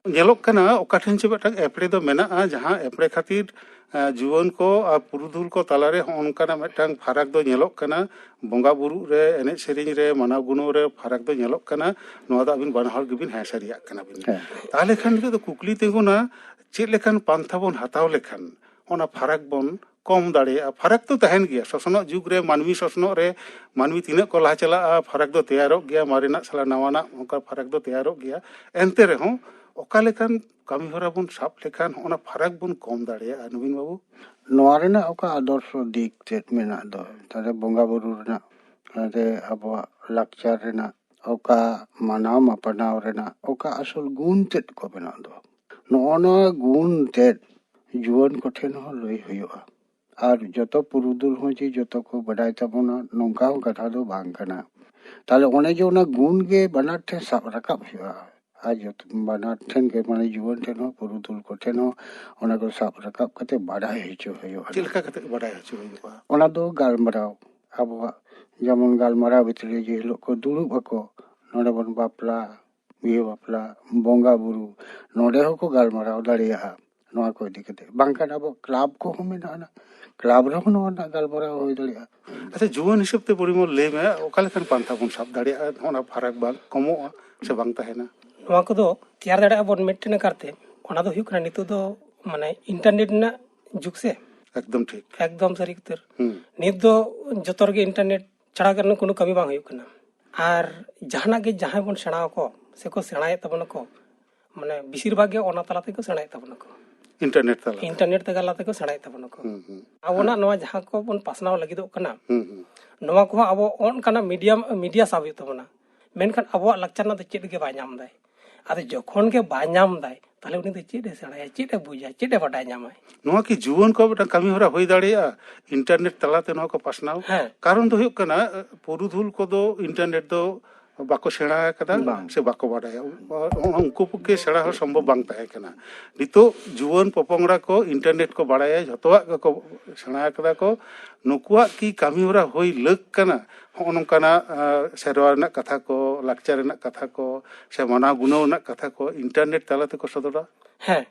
ᱧᱮᱞᱚᱜ ᱠᱟᱱᱟ ᱚᱠᱟ ᱴᱷᱮᱱ ᱪᱚ ᱢᱤᱫᱴᱟᱝ ᱮᱯᱲᱮ ᱫᱚ ᱢᱮᱱᱟᱜᱼᱟ, ᱡᱟᱦᱟᱸ ᱮᱯᱲᱮ ᱠᱷᱟᱹᱛᱤᱨ, ᱮ, ᱡᱩᱣᱟᱹᱱ ᱠᱚ ᱟᱨ ᱯᱩᱨᱩᱫᱷᱩᱞ ᱠᱚ ᱛᱟᱞᱟᱨᱮ ᱦᱚᱸᱜᱼᱚ ᱱᱚᱝᱠᱟᱱᱟᱜ ᱢᱤᱫᱴᱟᱝ ᱯᱷᱟᱨᱟᱠ ᱫᱚ ᱧᱮᱞᱚᱜ ᱠᱟᱱᱟ᱾ ᱵᱚᱸᱜᱟ ᱵᱩᱨᱩᱜ ᱨᱮ, ᱮᱱᱮᱡ ᱥᱮᱨᱮᱧ ᱨᱮ, ᱢᱟᱱᱟᱣ ᱜᱩᱱᱟᱹᱣ ᱨᱮ ᱯᱷᱟᱨᱟᱠ ᱫᱚ ᱧᱮᱞᱚᱜ ᱠᱟᱱᱟ᱾ ᱱᱚᱣᱟ ᱫᱚ ᱟᱹᱵᱤᱱ ᱵᱟᱱᱟ ᱦᱚᱲ ᱜᱮᱵᱤᱱ ᱦᱮᱸ ᱥᱟᱹᱨᱤᱭᱟᱜ ᱠᱟᱱᱟ ᱵᱤᱱ᱾ ᱦᱮᱸ᱾ ᱛᱟᱦᱚᱞᱮ ᱠᱷᱟᱱ ᱱᱤᱛᱚᱜ ᱫᱚ ᱠᱩᱠᱞᱤ ᱛᱤᱸᱜᱩᱱᱟ, ᱪᱮᱫ ᱞᱮᱠᱟᱱ ᱯᱟᱱᱛᱷᱟ ᱵᱚᱱ ᱦᱟᱛᱟᱣ ᱞᱮᱠᱷᱟᱱ ᱚᱱᱟ ᱯᱷᱟᱨᱟᱠ ᱵᱚᱱ ᱠᱚᱢ ᱫᱟᱲᱮᱭᱟᱜᱼᱟ? ᱯᱷᱟᱨᱟᱠ ᱫᱚ ᱛᱟᱦᱮᱱ ᱜᱮᱭᱟ, ᱥᱚᱥᱱᱚᱜ ᱡᱩᱜᱽ ᱨᱮ ᱢᱟᱹᱱᱢᱤ ᱥᱚᱥᱱᱚᱜ ᱨᱮ ᱢᱟᱹᱱᱢᱤ ᱛᱤᱱᱟᱹᱜ ᱠᱚ ᱞᱟᱦᱟ ᱪᱟᱞᱟᱜᱼᱟ, ᱯᱷᱟᱨᱟᱠ ᱫᱚ ᱛᱮᱭᱟᱨᱚᱜ ᱜᱮᱭᱟ, ᱢᱟᱨᱮᱱᱟᱜ ᱥᱟᱞᱟᱜ ᱱᱟᱣᱟᱱᱟᱜ ᱚᱱᱠᱟ ᱯᱷᱟᱨᱟᱠ ᱫᱚ ᱛᱮᱭᱟᱨᱚᱜ ᱜᱮᱭᱟ᱾ ᱮᱱᱛᱮ ᱨᱮᱦᱚᱸ ᱚᱠᱟ ᱞᱮᱠᱟᱱ ᱠᱟᱹᱢᱤ ᱦᱚᱨᱟ ᱵᱚᱱ ᱥᱟᱵ ᱞᱮᱠᱷᱟᱱ ᱚᱱᱟ ᱯᱷᱟᱨᱟᱠ ᱵᱚᱱ ᱠᱚᱢ ᱫᱟᱲᱮᱭᱟᱜᱼᱟ, ᱱᱚᱵᱤᱱ ᱵᱟᱹᱵᱩ? ᱱᱚᱣᱟ ᱨᱮᱱᱟᱜ ᱚᱠᱟ ᱟᱫᱚᱨᱥᱚ ᱫᱤᱠ ᱪᱮᱫ ᱢᱮᱱᱟᱜ ᱫᱚ, ᱛᱟᱦᱞᱮ ᱵᱚᱸᱜᱟ ᱵᱩᱨᱩ ᱨᱮᱱᱟᱜ, ᱛᱟᱦᱞᱮ ᱟᱵᱚᱣᱟᱜ ᱞᱟᱠᱪᱟᱨ ᱨᱮᱱᱟᱜ ᱚᱠᱟ ᱢᱟᱱᱟᱣ ᱢᱟᱯᱟᱱᱟᱣ ᱨᱮᱱᱟᱜ ᱚᱠᱟ ᱟᱥᱚᱞ ᱜᱩᱱ ᱛᱮᱫ ᱠᱚ ᱢᱮᱱᱟᱜ ᱫᱚ, ᱱᱚᱜᱼᱚ ᱱᱚᱣᱟ ᱜᱩᱱ ᱛᱮᱫ ᱡᱩᱣᱟᱹᱱ ᱠᱚᱴᱷᱮᱱ ᱦᱚᱸ ᱞᱟᱹᱭ ᱦᱩᱭᱩᱜᱼᱟ᱾ ᱟᱨ ᱡᱚᱛᱚ ᱯᱩᱨᱩᱫᱷᱩᱞ ᱦᱚᱸ ᱡᱮ ᱡᱚᱛᱚ ᱠᱚ ᱵᱟᱰᱟᱭ ᱛᱟᱵᱚᱱᱟ, ᱱᱚᱝᱠᱟ ᱦᱚᱸ ᱠᱟᱛᱷᱟ ᱫᱚ ᱵᱟᱝ ᱠᱟᱱᱟ᱾ ᱛᱟᱦᱞᱮ ᱚᱱᱮ ᱡᱮ ᱚᱱᱟ ᱜᱩᱱ ᱜᱮ ᱵᱟᱱᱟᱨ ᱴᱷᱮᱱ ᱥᱟᱵ ᱨᱟᱠᱟᱵ ᱦᱩᱭᱩᱜᱼᱟ᱾ ᱟᱨ ᱡᱚᱛᱚ, ᱵᱟᱱᱟᱨ ᱴᱷᱮᱱ ᱜᱮ, ᱢᱟᱱᱮ ᱡᱩᱣᱟᱹᱱ ᱴᱷᱮᱱ ᱦᱚᱸ, ᱯᱩᱨᱩᱫᱷᱩᱞ ᱠᱚᱴᱷᱮᱱ ᱦᱚᱸ ᱚᱱᱟ ᱠᱚ ᱥᱟᱵ ᱨᱟᱠᱟᱵ ᱠᱟᱛᱮ ᱵᱟᱰᱟᱭ ᱦᱚᱪᱚ ᱦᱩᱭᱩᱜᱼᱟ᱾ ᱪᱮᱫ ᱞᱮᱠᱟ ᱠᱟᱛᱮ ᱵᱟᱰᱟᱭ ᱦᱚᱪᱚ ᱦᱩᱭᱩᱜᱼᱟ? ᱚᱱᱟ ᱫᱚ ᱜᱟᱞᱢᱟᱨᱟᱣ, ᱟᱵᱚᱣᱟᱜ ᱡᱮᱢᱚᱱ ᱜᱟᱞᱢᱟᱨᱟᱣ ᱵᱷᱤᱛᱨᱤ ᱨᱮ ᱡᱮ ᱦᱤᱞᱳᱜ ᱠᱚ ᱫᱩᱲᱩᱵ ᱟᱠᱚ, ᱱᱚᱰᱮ ᱵᱚᱱ ᱵᱟᱯᱞᱟ, ᱵᱤᱦᱟᱹ ᱵᱟᱯᱞᱟ, ᱵᱚᱸᱜᱟ ᱵᱩᱨᱩ, ᱱᱚᱰᱮ ᱦᱚᱸᱠᱚ ᱜᱟᱞᱢᱟᱨᱟᱣ ᱫᱟᱲᱮᱭᱟᱜᱼᱟ ᱱᱚᱣᱟ ᱠᱚ ᱤᱫᱤ ᱠᱟᱛᱮ᱾ ᱵᱟᱝᱠᱷᱟᱱ ᱟᱵᱚ ᱠᱞᱟᱵᱽ ᱠᱚᱦᱚᱸ ᱢᱮᱱᱟᱜᱼᱟ, ᱠᱞᱟᱵᱽ ᱨᱮᱦᱚᱸ ᱱᱚᱣᱟ ᱨᱮᱱᱟᱜ ᱜᱟᱞᱢᱟᱨᱟᱣ ᱦᱩᱭ ᱫᱟᱲᱮᱭᱟᱜᱼᱟ᱾ ᱟᱪᱪᱷᱟ, ᱡᱩᱣᱟᱹᱱ ᱦᱤᱥᱟᱹᱵ ᱛᱮ ᱯᱚᱨᱤᱢᱚᱞ ᱞᱟᱹᱭ ᱢᱮ, ᱚᱠᱟ ᱞᱮᱠᱟᱱ ᱯᱟᱱᱛᱷᱟ ᱵᱚᱱ ᱥᱟᱵ ᱫᱟᱲᱮᱭᱟᱜᱼᱟ, ᱱᱚᱜᱼᱚ ᱱᱟ ᱯᱷᱟᱨᱟᱠ ᱵᱟᱝ ᱠᱚᱢᱚᱜᱼᱟ ᱥᱮ ᱵᱟᱝ ᱛᱟᱦᱮᱱᱟ? ᱱᱚᱣᱟ ᱠᱚᱫᱚ ᱛᱮᱭᱟᱨ ᱫᱟᱲᱮᱭᱟᱜᱼᱟ ᱵᱚᱱ ᱢᱤᱫᱴᱮᱱ ᱠᱟᱨᱛᱮ, ᱚᱱᱟ ᱫᱚ ᱦᱩᱭᱩᱜ ᱠᱟᱱᱟ ᱱᱤᱛᱚᱜ ᱫᱚ ᱢᱟᱱᱮ ᱤᱱᱴᱟᱨᱱᱮᱴ ᱨᱮᱱᱟᱜ ᱡᱩᱜᱽ ᱥᱮ᱾ ᱮᱠᱫᱚᱢ ᱴᱷᱤᱠ᱾ ᱮᱠᱫᱚᱢ ᱥᱟᱹᱨᱤ ᱩᱛᱟᱹᱨ᱾ ᱦᱩᱸ᱾ ᱱᱤᱛ ᱫᱚ ᱡᱚᱛᱚ ᱨᱮᱜᱮ ᱤᱱᱴᱟᱨᱱᱮᱴ ᱪᱷᱟᱲᱟ ᱠᱟᱱᱟ ᱠᱳᱱᱳ ᱠᱟᱹᱢᱤ ᱵᱟᱝ ᱦᱩᱭᱩᱜ ᱠᱟᱱᱟ᱾ ᱟᱨ ᱡᱟᱦᱟᱱᱟᱜ ᱜᱮ ᱡᱟᱦᱟᱸᱭ ᱵᱚᱱ ᱥᱮᱬᱟ ᱟᱠᱚ ᱥᱮᱠᱚ ᱥᱮᱬᱟᱭᱮᱫ ᱛᱟᱵᱚᱱᱟᱠᱚ, ᱢᱟᱱᱮ ᱵᱮᱥᱤᱨ ᱵᱷᱟᱜᱽ ᱜᱮ ᱚᱱᱟ ᱛᱟᱞᱟ ᱛᱮᱠᱚ ᱥᱮᱬᱟᱭᱮᱫ ᱛᱟᱵᱚᱱᱟᱠᱚ᱾ ᱤᱱᱴᱟᱨᱱᱮᱴ ᱛᱟᱞᱟ ᱤᱱᱴᱟᱨᱱᱮᱴ ᱛᱟᱞᱟ ᱛᱮᱠᱚ ᱥᱮᱬᱟᱭᱮᱫ ᱛᱟᱵᱚᱱᱟᱠᱚ᱾ ᱦᱩᱸ, ᱦᱩᱸ᱾ ᱟᱵᱚᱱᱟᱜ ᱱᱚᱣᱟ ᱡᱟᱦᱟᱸ ᱠᱚᱵᱚᱱ ᱯᱟᱥᱱᱟᱣ ᱞᱟᱹᱜᱤᱫᱚᱜ ᱠᱟᱱᱟ, ᱦᱩᱸ, ᱦᱩᱸ᱾ ᱱᱚᱣᱟ ᱠᱚᱦᱚᱸ ᱟᱵᱚ ᱚᱱᱠᱟᱱᱟᱜ ᱢᱤᱰᱤᱭᱟᱢ ᱢᱤᱰᱤᱭᱟ ᱥᱟᱵ ᱦᱩᱭᱩᱜ ᱛᱟᱵᱚᱱᱟ᱾ ᱢᱮᱱᱠᱷᱟᱱ ᱟᱵᱚᱣᱟᱜ ᱞᱟᱠᱪᱟᱨ ᱨᱮᱱᱟᱜ ᱫᱚ ᱪᱮᱫ ᱜᱮ ᱵᱟᱭ ᱧᱟᱢ ᱮᱫᱟᱭ᱾ ᱟᱫᱚ ᱡᱚᱠᱷᱚᱱ ᱜᱮ ᱵᱟᱭ ᱧᱟᱢ ᱮᱫᱟᱭ, ᱛᱟᱦᱞᱮ ᱩᱱᱤ ᱫᱚ ᱪᱮᱫ ᱮ ᱥᱮᱬᱟᱭᱟ, ᱪᱮᱫ ᱮ ᱵᱩᱡᱟ, ᱪᱮᱫ ᱮ ᱵᱟᱰᱟᱭ ᱧᱟᱢᱟᱭ? ᱱᱚᱣᱟ ᱠᱤ ᱡᱩᱣᱟᱹᱱ ᱠᱚᱣᱟᱜ ᱢᱤᱫᱴᱟᱝ ᱠᱟᱹᱢᱤ ᱦᱚᱨᱟ ᱦᱩᱭ ᱫᱟᱲᱮᱭᱟᱜᱼᱟ ᱤᱱᱴᱟᱨᱱᱮᱴ ᱛᱟᱞᱟᱛᱮ ᱱᱚᱣᱟ ᱠᱚ ᱯᱟᱥᱱᱟᱣ? ᱦᱮᱸ᱾ ᱠᱟᱨᱚᱱ ᱫᱚ ᱦᱩᱭᱩᱜ ᱠᱟᱱᱟ, ᱯᱩᱨᱩᱫᱷᱩᱞ ᱠᱚᱫᱚ ᱤᱱᱴᱟᱨᱱᱮᱴ ᱫᱚ ᱵᱟᱠᱚ ᱥᱮᱬᱟ ᱟᱠᱟᱫᱟ ᱵᱟᱝ᱾ ᱥᱮ ᱵᱟᱠᱚ ᱵᱟᱰᱟᱭᱟ᱾ ᱩᱱᱠᱩ ᱯᱚᱠᱠᱷᱮ ᱥᱮᱬᱟ ᱦᱚᱸ ᱥᱚᱢᱵᱷᱚᱵ ᱵᱟᱝ ᱛᱟᱦᱮᱸ ᱠᱟᱱᱟ᱾ ᱱᱤᱛᱚᱜ ᱡᱩᱣᱟᱹᱱ ᱯᱚᱯᱚᱝᱲᱟ ᱠᱚ ᱤᱱᱴᱟᱨᱱᱮᱴ ᱠᱚ ᱵᱟᱲᱟᱭᱟ, ᱡᱷᱚᱛᱚᱣᱟᱜ ᱜᱮᱠᱚ ᱥᱮᱬᱟ ᱟᱠᱟᱫᱟ ᱠᱚ᱾ ᱱᱩᱠᱩᱣᱟᱜ ᱠᱤ ᱠᱟᱹᱢᱤ ᱦᱚᱨᱟ ᱦᱩᱭ ᱞᱟᱹᱠ ᱠᱟᱱᱟ ᱱᱚᱜᱼᱚ ᱱᱚᱝᱠᱟᱱᱟᱜ, ᱟᱸ, ᱥᱮᱨᱣᱟ ᱨᱮᱱᱟᱜ ᱠᱟᱛᱷᱟ ᱠᱚ, ᱞᱟᱠᱪᱟᱨ ᱨᱮᱱᱟᱜ ᱠᱟᱛᱷᱟ ᱠᱚ ᱥᱮ ᱢᱟᱱᱟᱣ ᱜᱩᱱᱟᱹᱣ ᱨᱮᱱᱟᱜ ᱠᱟᱛᱷᱟ ᱠᱚ ᱤᱱᱴᱟᱨᱱᱮᱴ ᱛᱟᱞᱟ ᱛᱮᱠᱚ ᱥᱚᱫᱚᱨᱟ? ᱦᱮᱸ,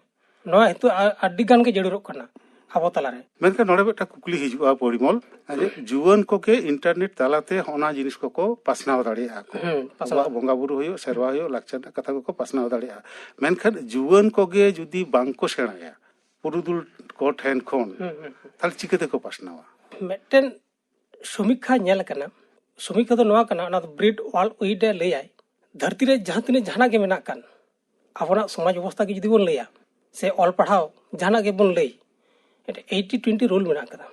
ᱱᱚᱣᱟ ᱱᱤᱛᱚᱜ ᱟ- ᱟᱹᱰᱤ ᱜᱟᱱ ᱜᱮ ᱡᱟᱹᱨᱩᱲᱚᱜ ᱠᱟᱱᱟ ᱟᱵᱚ ᱛᱟᱞᱟᱨᱮ᱾ ᱢᱮᱱᱠᱷᱟᱱ ᱱᱚᱰᱮ ᱢᱤᱫᱴᱟᱝ ᱠᱩᱠᱞᱤ ᱦᱤᱡᱩᱜᱼᱟ ᱯᱚᱨᱤᱢᱚᱞ, ᱡᱮ ᱡᱩᱣᱟᱹᱱ ᱠᱚᱜᱮ ᱤᱱᱴᱟᱨᱱᱮᱴ ᱛᱟᱞᱟᱛᱮ ᱚᱱᱟ ᱡᱤᱱᱤᱥ ᱠᱚᱠᱚ ᱯᱟᱥᱱᱟᱣ ᱫᱟᱲᱮᱭᱟᱜᱼᱟ ᱠᱚ᱾ ᱦᱩᱸ, ᱯᱟᱥᱱᱟᱣ᱾ ᱟᱵᱚᱣᱟᱜ ᱵᱚᱸᱜᱟ ᱵᱩᱨᱩ ᱦᱩᱭᱩᱜ, ᱥᱮᱨᱣᱟ ᱦᱩᱭᱩᱜ, ᱞᱟᱠᱪᱟᱨ ᱨᱮᱱᱟᱜ ᱠᱟᱛᱷᱟ ᱠᱚᱠᱚ ᱯᱟᱥᱱᱟᱣ ᱫᱟᱲᱮᱭᱟᱜᱼᱟ᱾ ᱢᱮᱱᱠᱷᱟᱱ ᱡᱩᱣᱟᱹᱱ ᱠᱚᱜᱮ ᱡᱩᱫᱤ ᱵᱟᱝ ᱠᱚ ᱥᱮᱬᱟᱭᱟ ᱯᱩᱨᱩᱫᱷᱩᱞ ᱠᱚ ᱴᱷᱮᱱ ᱠᱷᱚᱱ, ᱦᱩᱸ, ᱦᱩᱸ, ᱦᱩᱸ᱾ ᱛᱟᱦᱞᱮ ᱪᱤᱠᱟᱹ ᱛᱮᱠᱚ ᱯᱟᱥᱱᱟᱣᱟ? ᱢᱤᱫᱴᱮᱱ ᱥᱚᱢᱤᱠᱠᱷᱟ ᱧᱮᱞ ᱟᱠᱟᱱᱟ᱾ ᱥᱚᱢᱤᱠᱠᱷᱟ ᱫᱚ ᱱᱚᱣᱟ ᱠᱟᱱᱟ, ᱚᱱᱟ ᱫᱚ ᱵᱨᱤᱰ ᱣᱟᱞ ᱩᱭᱤᱰ ᱮ ᱞᱟᱹᱭᱟᱭ, ᱫᱷᱟᱹᱨᱛᱤ ᱨᱮ ᱡᱟᱦᱟᱸ ᱛᱤᱱᱟᱹᱜ ᱡᱟᱦᱟᱱᱟᱜ ᱜᱮ ᱢᱮᱱᱟᱜ ᱠᱟᱱ, ᱟᱵᱚᱱᱟᱜ ᱥᱚᱢᱟᱡᱽ ᱵᱮᱵᱚᱥᱛᱷᱟ ᱜᱮ ᱡᱩᱫᱤ ᱵᱚᱱ ᱞᱟᱹᱭᱟ, ᱥᱮ ᱚᱞ ᱯᱟᱲᱦᱟᱣ ᱡᱟᱦᱟᱱᱟᱜ ᱜᱮᱵᱚᱱ ᱞᱟᱹᱭ, ᱮᱭᱤᱴᱤ ᱴᱩᱭᱮᱱᱴᱤ ᱨᱩᱞ ᱢᱮᱱᱟᱜ ᱟᱠᱟᱫᱟ᱾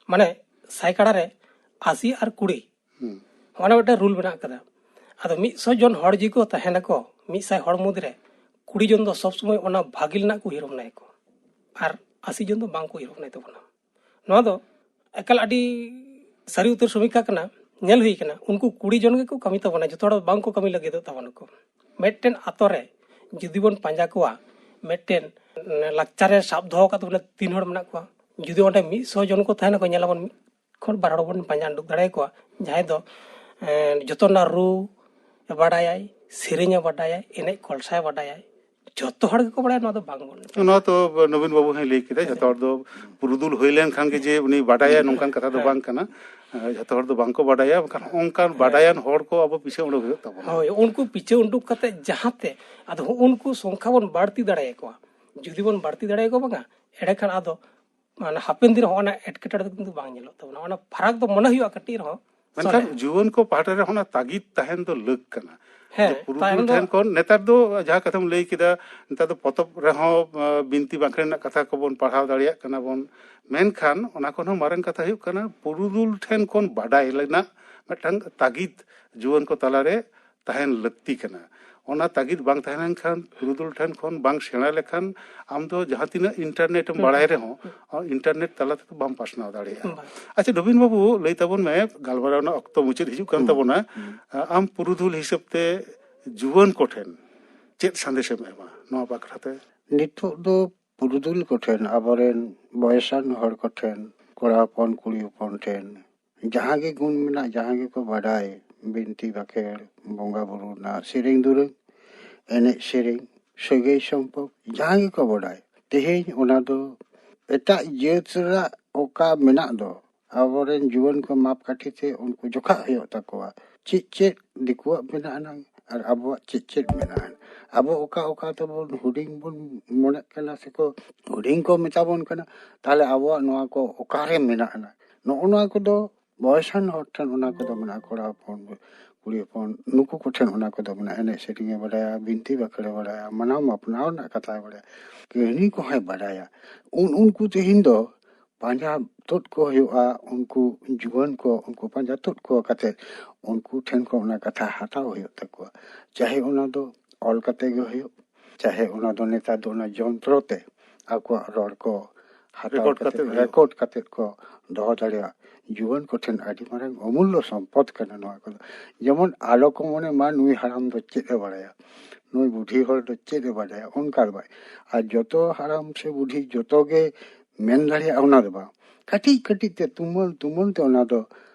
ᱢᱟᱱᱮ ᱥᱟᱭᱠᱟᱲᱟ ᱨᱮ ᱟᱥᱤ ᱟᱨ ᱠᱩᱲᱤ, ᱦᱩᱸ᱾ ᱚᱱᱟ ᱢᱤᱫᱴᱮᱱ ᱨᱩᱞ ᱢᱮᱱᱟᱜ ᱟᱠᱟᱫᱟ᱾ ᱟᱫᱚ ᱢᱤᱫ ᱥᱚ ᱡᱚᱱ ᱦᱚᱲ ᱡᱩᱫᱤ ᱠᱚ ᱛᱟᱦᱮᱱᱟᱠᱚ, ᱢᱤᱫ ᱥᱟᱭ ᱦᱚᱲ ᱢᱩᱫᱽᱨᱮ ᱠᱩᱲᱤ ᱡᱚᱱ ᱫᱚ ᱥᱚᱵᱽ ᱥᱚᱢᱚᱭ ᱚᱱᱟ ᱵᱷᱟᱜᱮ ᱨᱮᱱᱟᱜ ᱠᱚ ᱩᱭᱦᱟᱹᱨ ᱵᱷᱟᱵᱽᱱᱟᱭᱟᱠᱚ, ᱟᱨ ᱟᱥᱤ ᱡᱚᱱ ᱫᱚ ᱵᱟᱝ ᱠᱚ ᱩᱭᱦᱟᱹᱨ ᱵᱷᱟᱵᱽᱱᱟᱭ ᱛᱟᱵᱚᱱᱟ᱾ ᱱᱚᱣᱟ ᱫᱚ ᱮᱠᱟᱞ ᱟᱹᱰᱤ ᱥᱟᱹᱨᱤ ᱩᱛᱟᱹᱨ ᱥᱚᱢᱤᱠᱠᱷᱟ ᱠᱟᱱᱟ, ᱧᱮᱞ ᱦᱩᱭ ᱠᱟᱱᱟ᱾ ᱩᱱᱠᱩ ᱠᱩᱲᱤ ᱡᱚᱱ ᱜᱮᱠᱚ ᱠᱟᱹᱢᱤ ᱛᱟᱵᱚᱱᱟ, ᱡᱚᱛᱚ ᱦᱚᱲ ᱵᱟᱝ ᱠᱚ ᱠᱟᱹᱢᱤ ᱞᱟᱹᱜᱤᱫᱚᱜ ᱛᱟᱵᱚᱱᱟᱠᱚ᱾ ᱢᱤᱫᱴᱮᱱ ᱟᱛᱳ ᱨᱮ ᱡᱩᱫᱤ ᱵᱚᱱ ᱯᱟᱸᱡᱟ ᱠᱚᱣᱟ, ᱢᱤᱫᱴᱮᱱ ᱞᱟᱠᱪᱟᱨ ᱨᱮ ᱥᱟᱵ ᱫᱚᱦᱚ ᱟᱠᱟᱫ ᱵᱚᱞᱮ ᱛᱤᱱ ᱦᱚᱲ ᱢᱮᱱᱟᱜ ᱠᱚᱣᱟ, ᱡᱩᱫᱤ ᱚᱸᱰᱮ ᱢᱤᱫ ᱥᱚ ᱡᱚᱱ ᱠᱚ ᱛᱟᱦᱮᱱᱟᱠᱚ, ᱧᱮᱞᱟᱵᱚᱱ ᱢᱤᱫ ᱠᱷᱚᱱ ᱵᱟᱨ ᱦᱚᱲ ᱵᱚᱱ ᱯᱟᱸᱡᱟ ᱩᱰᱩᱠ ᱫᱟᱲᱮᱭᱟᱠᱚᱣᱟ, ᱡᱟᱦᱟᱸᱭ ᱫᱚ ᱮᱸ, ᱡᱚᱛᱚ ᱨᱮᱱᱟᱜ ᱨᱩ ᱮ ᱵᱟᱰᱟᱭᱟᱭ, ᱥᱮᱨᱮᱧ ᱮ ᱵᱟᱰᱟᱭᱟᱭ, ᱮᱱᱮᱡ ᱠᱚᱞᱥᱟᱭ ᱵᱟᱰᱟᱭᱟᱭ, ᱡᱚᱛᱚ ᱦᱚᱲ ᱜᱮᱠᱚ ᱵᱟᱲᱟᱭᱟ, ᱱᱚᱣᱟ ᱫᱚ ᱵᱟᱝ ᱵᱚᱱ ᱱᱚᱣᱟ ᱛᱚ ᱱᱚᱵᱤᱱ ᱵᱟᱹᱵᱩ ᱦᱚᱸᱭ ᱞᱟᱹᱭ ᱠᱮᱫᱟ, ᱡᱚᱛᱚ ᱦᱚᱲ ᱫᱚ ᱯᱩᱨᱩᱫᱷᱩᱞ ᱦᱩᱭ ᱞᱮᱱᱠᱷᱟᱱ ᱜᱮ ᱡᱮ ᱩᱱᱤ ᱵᱟᱰᱟᱭᱟ, ᱱᱚᱝᱠᱟᱱ ᱠᱟᱛᱷᱟ ᱫᱚ ᱦᱮᱸ᱾ ᱵᱟᱝ ᱠᱟᱱᱟ᱾ ᱡᱚᱛᱚ ᱦᱚᱲ ᱫᱚ ᱵᱟᱝ ᱠᱚ ᱵᱟᱰᱟᱭᱟ, ᱢᱮᱱᱠᱷᱟᱱ ᱚᱱᱠᱟᱱ ᱵᱟᱰᱟᱭᱟᱱ ᱦᱚᱲ ᱠᱚ ᱟᱵᱚ ᱯᱤᱪᱷᱟᱹ ᱩᱰᱩᱠ ᱦᱩᱭᱩᱜ ᱛᱟᱵᱚᱱᱟ᱾ ᱦᱳᱭ, ᱩᱱᱠᱩ ᱯᱤᱪᱷᱟᱹ ᱩᱰᱩᱠ ᱠᱟᱛᱮ ᱡᱟᱦᱟᱸᱛᱮ ᱟᱫᱚ ᱩᱱᱠᱩ ᱥᱚᱝᱠᱷᱟ ᱵᱚᱱ ᱵᱟᱹᱲᱛᱤ ᱫᱟᱲᱮᱭᱟᱠᱚᱣᱟ᱾ ᱡᱩᱫᱤ ᱵᱚᱱ ᱵᱟᱹᱲᱛᱤ ᱫᱟᱲᱮᱭᱟᱠᱚ ᱵᱟᱝᱟ, ᱮᱸᱰᱮᱠᱷᱟᱱ ᱟᱫᱚ ᱢᱟᱱᱮ ᱦᱟᱯᱮᱱ ᱫᱤᱱ ᱨᱮ ᱦᱚᱸ ᱚᱱᱟ ᱮᱴᱠᱮᱴᱚᱬᱮ ᱫᱚ ᱠᱤᱱᱛᱩ ᱵᱟᱝ ᱧᱮᱞᱚᱜ ᱛᱟᱵᱚᱱᱟ᱾ ᱚᱱᱟ ᱯᱷᱟᱨᱟᱠ ᱫᱚ ᱢᱚᱱᱮ ᱦᱩᱭᱩᱜᱼᱟ ᱠᱟᱹᱴᱤᱡ ᱨᱮᱦᱚᱸ᱾ ᱢᱮᱱᱠᱷᱟᱱ ᱥᱚᱞᱦᱮ᱾ ᱡᱩᱣᱟᱹᱱ ᱠᱚ ᱯᱟᱦᱴᱟ ᱨᱮ ᱚᱱᱟ ᱛᱟᱹᱜᱤᱫ ᱛᱟᱦᱮᱱ ᱫᱚ ᱞᱟᱹᱠ ᱠᱟᱱᱟ᱾ ᱦᱮᱸ, ᱯᱩᱨᱩᱫᱷᱩᱞ ᱴᱷᱮᱱ ᱠᱷᱚᱱ ᱱᱮᱛᱟᱨ ᱫᱚ ᱡᱟᱦᱟᱸ ᱠᱟᱛᱷᱟᱢ ᱞᱟᱹᱭ ᱠᱮᱫᱟ, ᱱᱮᱛᱟᱨ ᱫᱚ ᱯᱚᱛᱚᱵ ᱨᱮᱦᱚᱸ ᱵᱤᱱᱛᱤ ᱵᱟᱸᱠᱷᱮᱲ ᱨᱮᱱᱟᱜ ᱠᱟᱛᱷᱟ ᱠᱚᱵᱚᱱ ᱯᱟᱲᱦᱟᱣ ᱫᱟᱲᱮᱭᱟᱜ ᱠᱟᱱᱟ ᱵᱚᱱ᱾ ᱢᱮᱱᱠᱷᱟᱱ ᱚᱱᱟ ᱠᱷᱚᱱ ᱦᱚᱸ ᱢᱟᱨᱟᱝ ᱠᱟᱛᱷᱟ ᱦᱩᱭᱩᱜ ᱠᱟᱱᱟ, ᱯᱩᱨᱩᱫᱷᱩᱞ ᱴᱷᱮᱱ ᱠᱷᱚᱱ ᱵᱟᱰᱟᱭ ᱨᱮᱱᱟᱜ ᱢᱤᱫᱴᱟᱝ ᱛᱟᱹᱜᱤᱫ ᱡᱩᱣᱟᱹᱱ ᱠᱚ ᱛᱟᱞᱟᱨᱮ ᱛᱟᱦᱮᱱ ᱞᱟᱹᱠᱛᱤ ᱠᱟᱱᱟ᱾ ᱚᱱᱟ ᱛᱟᱹᱜᱤᱫ ᱵᱟᱝ ᱛᱟᱦᱮᱸ ᱞᱮᱱᱠᱷᱟᱱ, ᱯᱩᱨᱩᱫᱷᱩᱞ ᱴᱷᱮᱱ ᱠᱷᱚᱱ ᱵᱟᱝ ᱥᱮᱬᱟ ᱞᱮᱠᱷᱟᱱ, ᱟᱢ ᱫᱚ ᱡᱟᱦᱟᱸ ᱛᱤᱱᱟᱹᱜ ᱤᱱᱴᱟᱨᱱᱮᱴ ᱮᱢ ᱵᱟᱲᱟᱭ ᱨᱮᱦᱚᱸ, ᱤᱱᱴᱟᱨᱱᱮᱴ ᱛᱟᱞᱟ ᱛᱮᱫᱚ ᱵᱟᱢ ᱯᱟᱥᱱᱟᱣ ᱫᱟᱲᱮᱭᱟᱜᱼᱟ᱾ ᱟᱪᱪᱷᱟ, ᱫᱷᱚᱵᱤᱱ ᱵᱟᱹᱵᱩ, ᱞᱟᱹᱭ ᱛᱟᱵᱚᱱ ᱢᱮ, ᱜᱟᱞᱢᱟᱨᱟᱣ ᱨᱮᱱᱟᱜ ᱚᱠᱛᱚ ᱢᱩᱪᱟᱹᱫ ᱦᱤᱡᱩᱜ ᱠᱟᱱ ᱛᱟᱵᱚᱱᱟ᱾ ᱟᱢ ᱯᱩᱨᱩᱫᱷᱩᱞ ᱦᱤᱥᱟᱹᱵ ᱛᱮ ᱡᱩᱣᱟᱹᱱ ᱠᱚᱴᱷᱮᱱ ᱪᱮᱫ ᱥᱟᱸᱫᱮᱥ ᱮᱢ ᱮᱢᱟ ᱱᱚᱣᱟ ᱵᱟᱠᱷᱨᱟ ᱛᱮ? ᱱᱤᱛᱚᱜ ᱫᱚ ᱯᱩᱨᱩᱫᱷᱩᱞ ᱠᱚᱴᱷᱮᱱ, ᱟᱵᱚᱨᱮᱱ ᱵᱚᱭᱮᱥᱟᱱ ᱦᱚᱲ ᱠᱚᱴᱷᱮᱱ, ᱠᱚᱲᱟ ᱦᱚᱯᱚᱱ ᱠᱩᱲᱤ ᱦᱚᱯᱚᱱ ᱴᱷᱮᱱ ᱡᱟᱦᱟᱸ ᱜᱮ ᱜᱩᱱ ᱢᱮᱱᱟᱜ, ᱡᱟᱦᱟᱸ ᱜᱮᱠᱚ ᱵᱟᱰᱟᱭ, ᱵᱤᱱᱛᱤ ᱵᱟᱠᱷᱮᱲ, ᱵᱚᱸᱜᱟ ᱵᱩᱨᱩ ᱨᱮᱱᱟᱜ ᱥᱮᱨᱮᱧ ᱫᱩᱨᱟᱹᱝ, ᱮᱱᱮᱡ ᱥᱮᱨᱮᱧ, ᱥᱟᱹᱜᱟᱹᱭ ᱥᱚᱢᱯᱚᱨᱠ, ᱡᱟᱦᱟᱸ ᱜᱮᱠᱚ ᱵᱟᱰᱟᱭ, ᱛᱮᱦᱮᱧ ᱚᱱᱟ ᱫᱚ ᱮᱴᱟᱜ ᱡᱟᱹᱛ ᱨᱮᱱᱟᱜ ᱚᱠᱟ ᱢᱮᱱᱟᱜ ᱫᱚ, ᱟᱵᱚᱨᱮᱱ ᱡᱩᱣᱟᱹᱱ ᱠᱚ ᱢᱟᱯ ᱠᱟᱹᱴᱷᱤ ᱛᱮ ᱩᱱᱠᱩ ᱡᱚᱠᱷᱟ ᱦᱩᱭᱩᱜ ᱛᱟᱠᱚᱣᱟ᱾ ᱪᱮᱫ ᱪᱮᱫ ᱫᱤᱠᱩᱣᱟᱜ ᱢᱮᱱᱟᱜ ᱟᱱᱟᱝ ᱟᱨ ᱟᱵᱚᱣᱟᱜ ᱪᱮᱫ ᱪᱮᱫ ᱢᱮᱱᱟᱜ ᱟᱱ? ᱟᱵᱚ ᱚᱠᱟ ᱚᱠᱟ ᱛᱮᱵᱚᱱ ᱦᱩᱰᱤᱧ ᱵᱚᱱ ᱢᱚᱱᱮᱜ ᱠᱟᱱᱟ ᱥᱮᱠᱚ ᱦᱩᱰᱤᱧ ᱠᱚ ᱢᱮᱛᱟ ᱵᱚᱱ ᱠᱟᱱᱟ, ᱛᱟᱦᱞᱮ ᱟᱵᱚᱣᱟᱜ ᱱᱚᱣᱟ ᱠᱚ ᱚᱠᱟᱨᱮ ᱢᱮᱱᱟᱜ ᱟᱱᱟ? ᱱᱚᱜᱼᱚ ᱱᱚᱣᱟ ᱠᱚᱫᱚ ᱵᱚᱭᱮᱥᱟᱱ ᱦᱚᱲ ᱴᱷᱮᱱ ᱚᱱᱟ ᱠᱚᱫᱚ ᱢᱮᱱᱟᱜᱼᱟ, ᱠᱚᱲᱟ ᱦᱚᱯᱚᱱ, ᱠᱩᱲᱤ ᱦᱚᱯᱚᱱ, ᱱᱩᱠᱩ ᱠᱚᱴᱷᱮᱱ ᱚᱱᱟ ᱠᱚᱫᱚ ᱢᱮᱱᱟᱜᱼᱟ᱾ ᱮᱱᱮᱡ ᱥᱮᱨᱮᱧᱮ ᱵᱟᱰᱟᱭᱟ, ᱵᱤᱱᱛᱤ ᱵᱟᱠᱷᱮᱲᱮ ᱵᱟᱰᱟᱭᱟ, ᱢᱟᱱᱟᱣ ᱢᱟᱯᱱᱟᱣ ᱨᱮᱱᱟᱜ ᱠᱟᱛᱷᱟᱭ ᱵᱟᱰᱟᱭᱟ, ᱠᱟᱹᱦᱱᱤ ᱠᱚᱦᱚᱸᱭ ᱵᱟᱰᱟᱭᱟ᱾ ᱩᱱ ᱩᱱᱠᱩ ᱛᱮᱦᱮᱧ ᱫᱚ ᱯᱟᱸᱡᱟ ᱛᱩᱫ ᱠᱚ ᱦᱩᱭᱩᱜᱼᱟ, ᱩᱱᱠᱩ ᱡᱩᱣᱟᱹᱱ ᱠᱚ, ᱩᱱᱠᱩ ᱯᱟᱸᱡᱟ ᱛᱩᱫ ᱠᱚ ᱠᱟᱛᱮ ᱩᱱᱠᱩ ᱴᱷᱮᱱ ᱠᱷᱚᱱ ᱚᱱᱟ ᱠᱟᱛᱷᱟ ᱦᱟᱛᱟᱣ ᱦᱩᱭᱩᱜ ᱛᱟᱠᱚᱣᱟ᱾ ᱪᱟᱦᱮ ᱚᱱᱟ ᱫᱚ ᱚᱞ ᱠᱟᱛᱮ ᱜᱮ ᱦᱩᱭᱩᱜ, ᱪᱟᱦᱮ ᱚᱱᱟ ᱫᱚ ᱱᱮᱛᱟᱨ ᱫᱚ ᱚᱱᱟ ᱡᱚᱱᱛᱨᱚ ᱛᱮ ᱟᱠᱚᱣᱟᱜ ᱨᱚᱲ ᱠᱚ ᱦᱟᱛᱟᱣ ᱨᱮᱠᱚᱨᱰ ᱠᱟᱛᱮ, ᱠᱟᱛᱮ ᱦᱩᱭᱩᱜ᱾ ᱨᱮᱠᱚᱨᱰ ᱠᱟᱛᱮ ᱠᱚ ᱫᱚᱦᱚ ᱫᱟᱲᱮᱭᱟᱜ᱾ ᱡᱩᱣᱟᱹᱱ ᱠᱚᱴᱷᱮᱱ ᱟᱹᱰᱤ ᱢᱟᱨᱟᱝ ᱚᱢᱩᱞᱞᱚ ᱥᱚᱢᱯᱚᱫ ᱠᱟᱱᱟ ᱱᱚᱣᱟ ᱠᱚᱫᱚ᱾ ᱡᱮᱢᱚᱱ ᱟᱞᱚ ᱠᱚ ᱢᱚᱱᱮ ᱢᱟ, ᱱᱩᱭ ᱦᱟᱲᱟᱢ ᱫᱚ ᱪᱮᱫ ᱮ ᱵᱟᱲᱟᱭᱟ, ᱱᱩᱭ ᱵᱩᱰᱷᱤ ᱦᱚᱲ ᱫᱚ ᱪᱮᱫ ᱮ ᱵᱟᱰᱟᱭᱟ, ᱚᱱᱠᱟ ᱫᱚ ᱵᱟᱭ᱾ ᱟᱨ ᱡᱚᱛᱚ ᱦᱟᱲᱟᱢ ᱥᱮ ᱵᱩᱰᱷᱤ ᱡᱚᱛᱚ ᱜᱮ ᱢᱮᱱ ᱫᱟᱲᱮᱭᱟᱜᱼᱟ, ᱚᱱᱟ ᱫᱚ ᱵᱟᱝ᱾ ᱠᱟᱹᱴᱤᱡ ᱠᱟᱹᱴᱤᱡ ᱛᱮ, ᱛᱩᱢᱟᱹᱞ ᱛᱩᱢᱟᱹᱞ ᱛᱮ ᱚᱱᱟ ᱫᱚ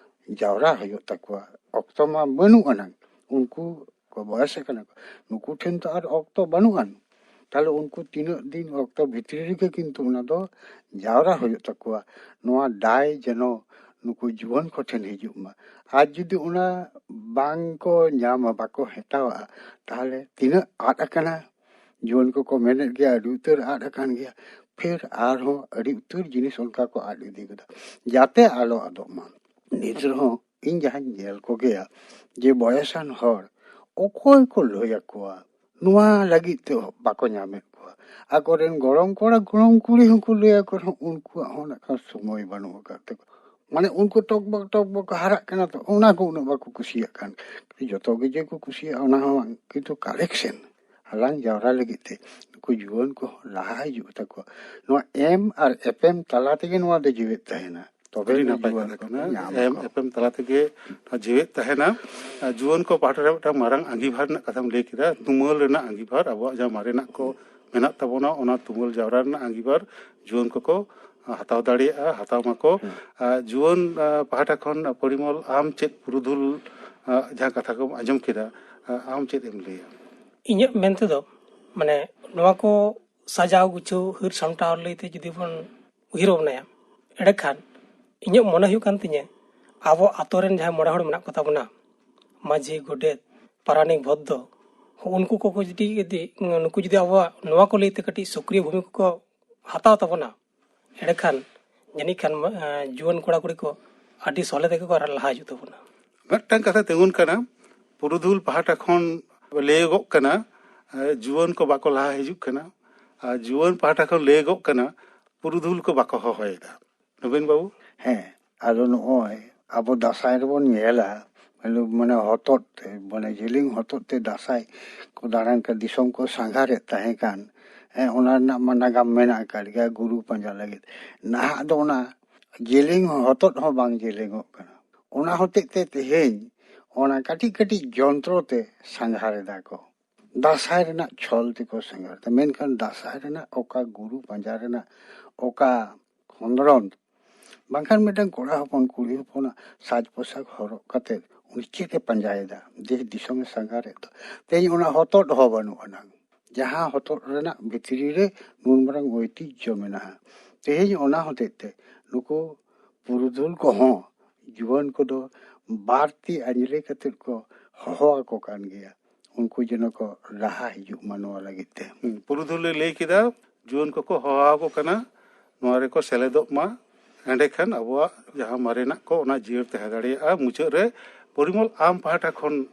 ᱡᱟᱣᱨᱟ ᱦᱩᱭᱩᱜ ᱛᱟᱠᱚᱣᱟ᱾ ᱚᱠᱛᱚ ᱢᱟ ᱵᱟᱹᱱᱩᱜ ᱟᱱᱟᱝ, ᱩᱱᱠᱩ ᱠᱚ ᱵᱚᱭᱮᱥ ᱟᱠᱟᱱᱟ ᱠᱚ, ᱱᱩᱠᱩ ᱴᱷᱮᱱ ᱛᱚ ᱟᱨ ᱚᱠᱛᱚ ᱵᱟᱹᱱᱩᱜ ᱟᱱ᱾ ᱛᱟᱦᱞᱮ ᱩᱱᱠᱩ ᱛᱤᱱᱟᱹᱜ ᱫᱤᱱ ᱚᱠᱛᱚ ᱵᱷᱤᱛᱨᱤ ᱨᱮᱜᱮ ᱠᱤᱱᱛᱩ ᱚᱱᱟ ᱫᱚ ᱡᱟᱣᱨᱟ ᱦᱩᱭᱩᱜ ᱛᱟᱠᱚᱣᱟ᱾ ᱱᱚᱣᱟ ᱫᱟᱭ ᱡᱮᱱᱚ ᱱᱩᱠᱩ ᱡᱩᱣᱟᱹᱱ ᱠᱚᱴᱷᱮᱱ ᱦᱤᱡᱩᱜ ᱢᱟ᱾ ᱟᱨ ᱡᱩᱫᱤ ᱚᱱᱟ ᱵᱟᱝ ᱠᱚ ᱧᱟᱢᱟ, ᱵᱟᱠᱚ ᱦᱟᱛᱟᱣᱟ, ᱛᱟᱦᱞᱮ ᱛᱤᱱᱟᱹᱜ ᱟᱫ ᱟᱠᱟᱱᱟ᱾ ᱡᱩᱣᱟᱹᱱ ᱠᱚᱠᱚ ᱢᱮᱱᱮᱫ ᱜᱮᱭᱟ, ᱟᱹᱰᱤ ᱩᱛᱟᱹᱨ ᱟᱫ ᱟᱠᱟᱱ ᱜᱮᱭᱟ᱾ ᱯᱷᱤᱨ ᱟᱨᱦᱚᱸ ᱟᱹᱰᱤ ᱩᱛᱟᱹᱨ ᱡᱤᱱᱤᱥ ᱚᱱᱠᱟ ᱠᱚ ᱟᱫ ᱤᱫᱤ ᱠᱮᱫᱟ, ᱡᱟᱛᱮ ᱟᱞᱚ ᱟᱫᱚᱜ ᱢᱟ᱾ ᱱᱤᱛ ᱨᱮᱦᱚᱸ ᱤᱧ ᱡᱟᱦᱟᱸᱧ ᱧᱮᱞ ᱠᱚᱜᱮᱭᱟ ᱡᱮ ᱵᱚᱭᱮᱥᱟᱱ ᱦᱚᱲ ᱚᱠᱚᱭ ᱠᱚ ᱞᱟᱹᱭ ᱟᱠᱚᱣᱟ? ᱱᱚᱣᱟ ᱞᱟᱹᱜᱤᱫ ᱛᱮ ᱵᱟᱠᱚ ᱧᱟᱢᱮᱫ ᱠᱚᱣᱟ᱾ ᱟᱠᱚᱨᱮᱱ ᱜᱚᱲᱚᱢ ᱠᱚᱲᱟ ᱜᱚᱲᱚᱢ ᱠᱩᱲᱤ ᱦᱚᱸᱠᱚ ᱞᱟᱹᱭ ᱟᱠᱚ ᱨᱮᱦᱚᱸ, ᱩᱱᱠᱩᱣᱟᱜ ᱦᱚᱸ ᱱᱟᱜ ᱠᱷᱟᱱ ᱥᱚᱢᱚᱭ ᱵᱟᱹᱱᱩᱜ ᱟᱠᱟᱫ ᱛᱟᱠᱚᱣᱟ᱾ ᱢᱟᱱᱮ ᱩᱱᱠᱩ ᱴᱚᱠ ᱵᱚᱠ ᱴᱚᱠ ᱵᱚᱠ ᱠᱚ ᱦᱟᱨᱟᱜ ᱠᱟᱱᱟ, ᱛᱚ ᱚᱱᱟ ᱠᱚ ᱩᱱᱟᱹᱜ ᱵᱟᱠᱚ ᱠᱩᱥᱤᱭᱟᱜ ᱠᱟᱱ᱾ ᱡᱚᱛᱚ ᱜᱮ ᱡᱮ ᱠᱚ ᱠᱩᱥᱤᱭᱟᱜᱼᱟ, ᱚᱱᱟ ᱦᱚᱸ ᱵᱟᱝ, ᱠᱤᱱᱛᱩ ᱠᱟᱞᱮᱠᱥᱮᱱ ᱦᱟᱞᱟᱝ ᱡᱟᱣᱨᱟ ᱞᱟᱹᱜᱤᱫ ᱛᱮ ᱱᱩᱠᱩ ᱡᱩᱣᱟᱹᱱ ᱠᱚᱦᱚᱸ ᱞᱟᱦᱟ ᱦᱤᱡᱩᱜ ᱛᱟᱠᱚᱣᱟ᱾ ᱱᱚᱣᱟ ᱮᱢ ᱟᱨ ᱮᱯᱮᱢ ᱛᱟᱞᱟ ᱛᱮᱜᱮ ᱱᱚᱣᱟ ᱫᱚ ᱡᱤᱣᱮᱫ ᱛᱟᱦᱮᱱᱟ᱾ ᱛᱚᱵᱮ ᱟᱹᱰᱤ ᱱᱟᱯᱟᱭ ᱡᱩᱣᱟᱹᱱ ᱠᱟᱛᱷᱟ ᱠᱚ ᱠᱟᱱᱟ᱾ ᱧᱟᱢ ᱮᱢ ᱟᱠᱚ᱾ ᱮᱯᱮᱢ ᱛᱟᱞᱟ ᱛᱮᱜᱮ ᱱᱚᱣᱟ ᱡᱤᱣᱮᱫ ᱛᱟᱦᱮᱱᱟ᱾ ᱟᱨ ᱡᱩᱣᱟᱹᱱ ᱠᱚ ᱯᱟᱦᱴᱟ ᱨᱮ ᱢᱤᱫᱴᱟᱝ ᱢᱟᱨᱟᱝ ᱟᱸᱜᱤᱵᱷᱟᱨ ᱨᱮᱱᱟᱜ ᱠᱟᱛᱷᱟᱢ ᱞᱟᱹᱭ ᱠᱮᱫᱟ, ᱛᱩᱢᱟᱹᱞ ᱨᱮᱱᱟᱜ ᱟᱸᱜᱤᱵᱷᱟᱨ, ᱟᱵᱚᱣᱟᱜ ᱡᱟᱦᱟᱸ ᱢᱟᱨᱮᱱᱟᱜ ᱠᱚ ᱢᱮᱱᱟᱜ ᱛᱟᱵᱚᱱᱟ, ᱚᱱᱟ ᱛᱩᱢᱟᱹᱞ ᱡᱟᱣᱨᱟ ᱨᱮᱱᱟᱜ ᱟᱸᱜᱤᱵᱷᱟᱨ ᱡᱩᱣᱟᱹᱱ ᱠᱚᱠᱚ ᱦᱟᱛᱟᱣ ᱫᱟᱲᱮᱭᱟᱜᱼᱟ, ᱦᱟᱛᱟᱣ ᱢᱟᱠᱚ᱾ ᱦᱩᱸ᱾ ᱟᱨ ᱡᱩᱣᱟᱹᱱ, ᱟᱨ, ᱯᱟᱦᱴᱟ ᱠᱷᱚᱱ, ᱟᱨ, ᱯᱚᱨᱤᱢᱚᱞ, ᱟᱢ ᱪᱮᱫ ᱯᱩᱨᱩᱫᱷᱩᱞ, ᱟᱨ, ᱡᱟᱦᱟᱸ ᱠᱟᱛᱷᱟ ᱠᱚᱢ ᱟᱸᱡᱚᱢ ᱠᱮᱫᱟ, ᱟᱨ, ᱟᱢ ᱪᱮᱫ ᱮᱢ ᱞᱟᱹᱭᱟ? ᱤᱧᱟᱹᱜ ᱢᱮᱱ ᱛᱮᱫᱚ, ᱢᱟᱱᱮ, ᱱᱚᱣᱟ ᱠᱚ ᱥᱟᱡᱟᱣ ᱜᱩᱪᱷᱟᱹᱣ, ᱦᱟᱹᱨ ᱥᱟᱢᱴᱟᱣ ᱞᱟᱹᱭᱛᱮ ᱡᱩᱫᱤ ᱵᱚᱱ ᱩᱭᱦᱟᱹᱨ ᱵᱷᱟᱵᱽᱱᱟᱭᱟ, ᱮᱸᱰᱮᱠᱷᱟᱱ ᱤᱧᱟᱹᱜ ᱢᱚᱱᱮ ᱦᱩᱭᱩᱜ ᱠᱟᱱ ᱛᱤᱧᱟᱹ, ᱟᱵᱚ ᱟᱛᱳ ᱨᱮᱱ ᱡᱟᱦᱟᱸᱭ ᱢᱚᱬᱮ ᱦᱚᱲ ᱢᱮᱱᱟᱜ ᱠᱚ ᱛᱟᱵᱚᱱᱟ, ᱢᱟᱹᱡᱷᱤ, ᱜᱚᱰᱮᱛ, ᱯᱟᱨᱟᱱᱤᱠ, ᱵᱷᱚᱫᱽᱫᱚ, ᱩᱱᱠᱩ ᱠᱚᱠᱚ ᱡᱩᱫᱤ, ᱡᱩᱫᱤ, ᱱᱩᱠᱩ ᱡᱩᱫᱤ ᱟᱵᱚᱣᱟᱜ ᱱᱚᱣᱟ ᱠᱚ ᱞᱟᱹᱭᱛᱮ ᱠᱟᱹᱴᱤᱡ ᱥᱚᱠᱨᱤᱭᱚ ᱵᱷᱩᱢᱤᱠᱟ ᱠᱚ ᱦᱟᱛᱟᱣ ᱛᱟᱵᱚᱱᱟ, ᱮᱸᱰᱮᱠᱷᱟᱱ ᱡᱟᱹᱱᱤᱡ ᱠᱷᱟᱱ, ᱮᱸ, ᱡᱩᱣᱟᱹᱱ ᱠᱚᱲᱟ ᱠᱩᱲᱤ ᱠᱚ ᱟᱹᱰᱤ ᱥᱚᱞᱦᱮ ᱛᱮᱜᱮ ᱠᱚ ᱞᱟᱦᱟ ᱦᱤᱡᱩᱜ ᱛᱟᱵᱚᱱᱟ᱾ ᱢᱤᱫᱴᱟᱝ ᱠᱟᱛᱷᱟ ᱛᱤᱸᱜᱩᱱ ᱠᱟᱱᱟ, ᱯᱩᱨᱩᱫᱷᱩᱞ ᱯᱟᱦᱴᱟ ᱠᱷᱚᱱ ᱞᱟᱹᱭᱚᱜᱚᱜ ᱠᱟᱱᱟ, ᱮᱸ, ᱡᱩᱣᱟᱹᱱ ᱠᱚ ᱵᱟᱠᱚ ᱞᱟᱦᱟ ᱦᱤᱡᱩᱜ ᱠᱟᱱᱟ, ᱟᱨ ᱡᱩᱣᱟᱹᱱ ᱯᱟᱦᱴᱟ ᱠᱷᱚᱱ ᱞᱟᱹᱭᱚᱜᱚᱜ ᱠᱟᱱᱟ, ᱯᱩᱨᱩᱫᱷᱩᱞ ᱠᱚ ᱵᱟᱠᱚ ᱦᱚᱦᱚᱭᱮᱫᱟ᱾ ᱱᱚᱵᱤᱱ ᱵᱟᱹᱵᱩ? ᱦᱮᱸ, ᱟᱫᱚ ᱱᱚᱜᱼᱚᱭ ᱟᱵᱚ ᱫᱟᱸᱥᱟᱭ ᱨᱮᱵᱚᱱ ᱧᱮᱞᱟ, ᱢᱟᱱᱮ, ᱢᱟᱱᱮ ᱦᱚᱛᱚᱫ ᱛᱮ, ᱢᱟᱱᱮ ᱡᱮᱞᱮᱧ ᱦᱚᱛᱚᱫ ᱛᱮ ᱫᱟᱸᱥᱟᱭ ᱠᱚ ᱫᱟᱬᱟᱱ ᱠᱟᱱ, ᱫᱤᱥᱚᱢ ᱠᱚ ᱥᱟᱸᱜᱷᱟᱨᱮᱫ ᱛᱟᱦᱮᱸ ᱠᱟᱱ, ᱦᱮᱸ, ᱚᱱᱟ ᱨᱮᱱᱟᱜ ᱢᱟ ᱱᱟᱜᱟᱢ ᱢᱮᱱᱟᱜ ᱟᱠᱟᱫ ᱜᱮᱭᱟ, ᱜᱩᱨᱩ ᱯᱟᱸᱡᱟ ᱞᱟᱹᱜᱤᱫ᱾ ᱱᱟᱦᱟᱜ ᱫᱚ ᱚᱱᱟ ᱡᱮᱞᱮᱧ ᱦᱚᱛᱚᱫ ᱦᱚᱸ ᱵᱟᱝ ᱡᱮᱞᱮᱧᱚᱜ ᱠᱟᱱᱟ᱾ ᱚᱱᱟ ᱦᱚᱛᱮᱡ ᱛᱮ ᱛᱮᱦᱮᱧ ᱚᱱᱟ ᱠᱟᱹᱴᱤᱡ ᱠᱟᱹᱴᱤᱡ ᱡᱚᱱᱛᱨᱚ ᱛᱮ ᱥᱟᱸᱜᱷᱟᱨ ᱮᱫᱟ ᱠᱚ᱾ ᱫᱟᱸᱥᱟᱭ ᱨᱮᱱᱟᱜ ᱪᱷᱚᱞ ᱛᱮᱠᱚ ᱥᱟᱸᱜᱷᱟᱨ ᱮᱫᱟ, ᱢᱮᱱᱠᱷᱟᱱ ᱫᱟᱸᱥᱟᱭ ᱨᱮᱱᱟᱜ ᱚᱠᱟ ᱜᱩᱨᱩ ᱯᱟᱸᱡᱟ ᱨᱮᱱᱟᱜ ᱚᱠᱟ ᱠᱷᱚᱸᱫᱽᱨᱚᱸᱫᱽ, ᱵᱟᱝᱠᱷᱟᱱ ᱢᱤᱫᱴᱟᱝ ᱠᱚᱲᱟ ᱦᱚᱯᱚᱱ ᱠᱩᱲᱤ ᱦᱚᱯᱚᱱᱟᱜ ᱥᱟᱡᱽ ᱯᱳᱥᱟᱠ ᱦᱚᱨᱚᱜ ᱠᱟᱛᱮ ᱩᱱᱤ ᱪᱮᱫ ᱮ ᱯᱟᱸᱡᱟᱭᱮᱫᱟ, ᱫᱮᱥ ᱫᱤᱥᱚᱢᱮ ᱥᱟᱸᱜᱷᱟᱨᱮᱫ ᱫᱚ᱾ ᱛᱮᱦᱮᱧ ᱚᱱᱟ ᱦᱚᱛᱚᱫ ᱦᱚᱸ ᱵᱟᱹᱱᱩᱜ ᱟᱱᱟᱝ, ᱡᱟᱦᱟᱸ ᱦᱚᱛᱚᱫ ᱨᱮᱱᱟᱜ ᱵᱷᱤᱛᱨᱤ ᱨᱮ ᱱᱩᱱ ᱢᱟᱨᱟᱝ ᱳᱭᱛᱤᱡᱽᱡᱚ ᱢᱮᱱᱟᱜᱼᱟ᱾ ᱛᱮᱦᱮᱧ ᱚᱱᱟ ᱦᱚᱛᱮᱡ ᱛᱮ ᱱᱩᱠᱩ ᱯᱩᱨᱩᱫᱷᱩᱞ ᱠᱚᱦᱚᱸ ᱡᱩᱣᱟᱹᱱ ᱠᱚᱫᱚ ᱵᱟᱹᱲᱛᱤ ᱟᱸᱡᱽᱞᱮ ᱠᱟᱛᱮ ᱠᱚ ᱦᱚᱦᱚ ᱟᱠᱚ ᱠᱟᱱ ᱜᱮᱭᱟ, ᱩᱱᱠᱩ ᱡᱮᱱᱚ ᱠᱚ ᱞᱟᱦᱟ ᱦᱤᱡᱩᱜ ᱢᱟ ᱱᱚᱣᱟ ᱞᱟᱹᱜᱤᱫ ᱛᱮ᱾ ᱦᱩᱸ, ᱯᱩᱨᱩᱫᱷᱩᱞ ᱮ ᱞᱟᱹᱭ ᱠᱮᱫᱟ, ᱡᱩᱣᱟᱹᱱ ᱠᱚᱠᱚ ᱦᱚᱦᱚ ᱟᱠᱚ ᱠᱟᱱᱟ, ᱱᱚᱣᱟ ᱨᱮᱠᱚ ᱥᱮᱞᱮᱫᱚᱜ ᱢᱟ, ᱮᱸᱰᱮᱠᱷᱟᱱ ᱟᱵᱚᱣᱟᱜ ᱡᱟᱦᱟᱸ ᱢᱟᱨᱮᱱᱟᱜ ᱠᱚ, ᱚᱱᱟ ᱡᱤᱭᱟᱹᱲ ᱛᱟᱦᱮᱸ ᱫᱟᱲᱮᱭᱟᱜᱼᱟ᱾ ᱢᱩᱪᱟᱹᱫ ᱨᱮ ᱯᱚᱨᱤᱢᱚᱞ, ᱟᱢ ᱯᱟᱦᱴᱟ ᱠᱷᱚᱱ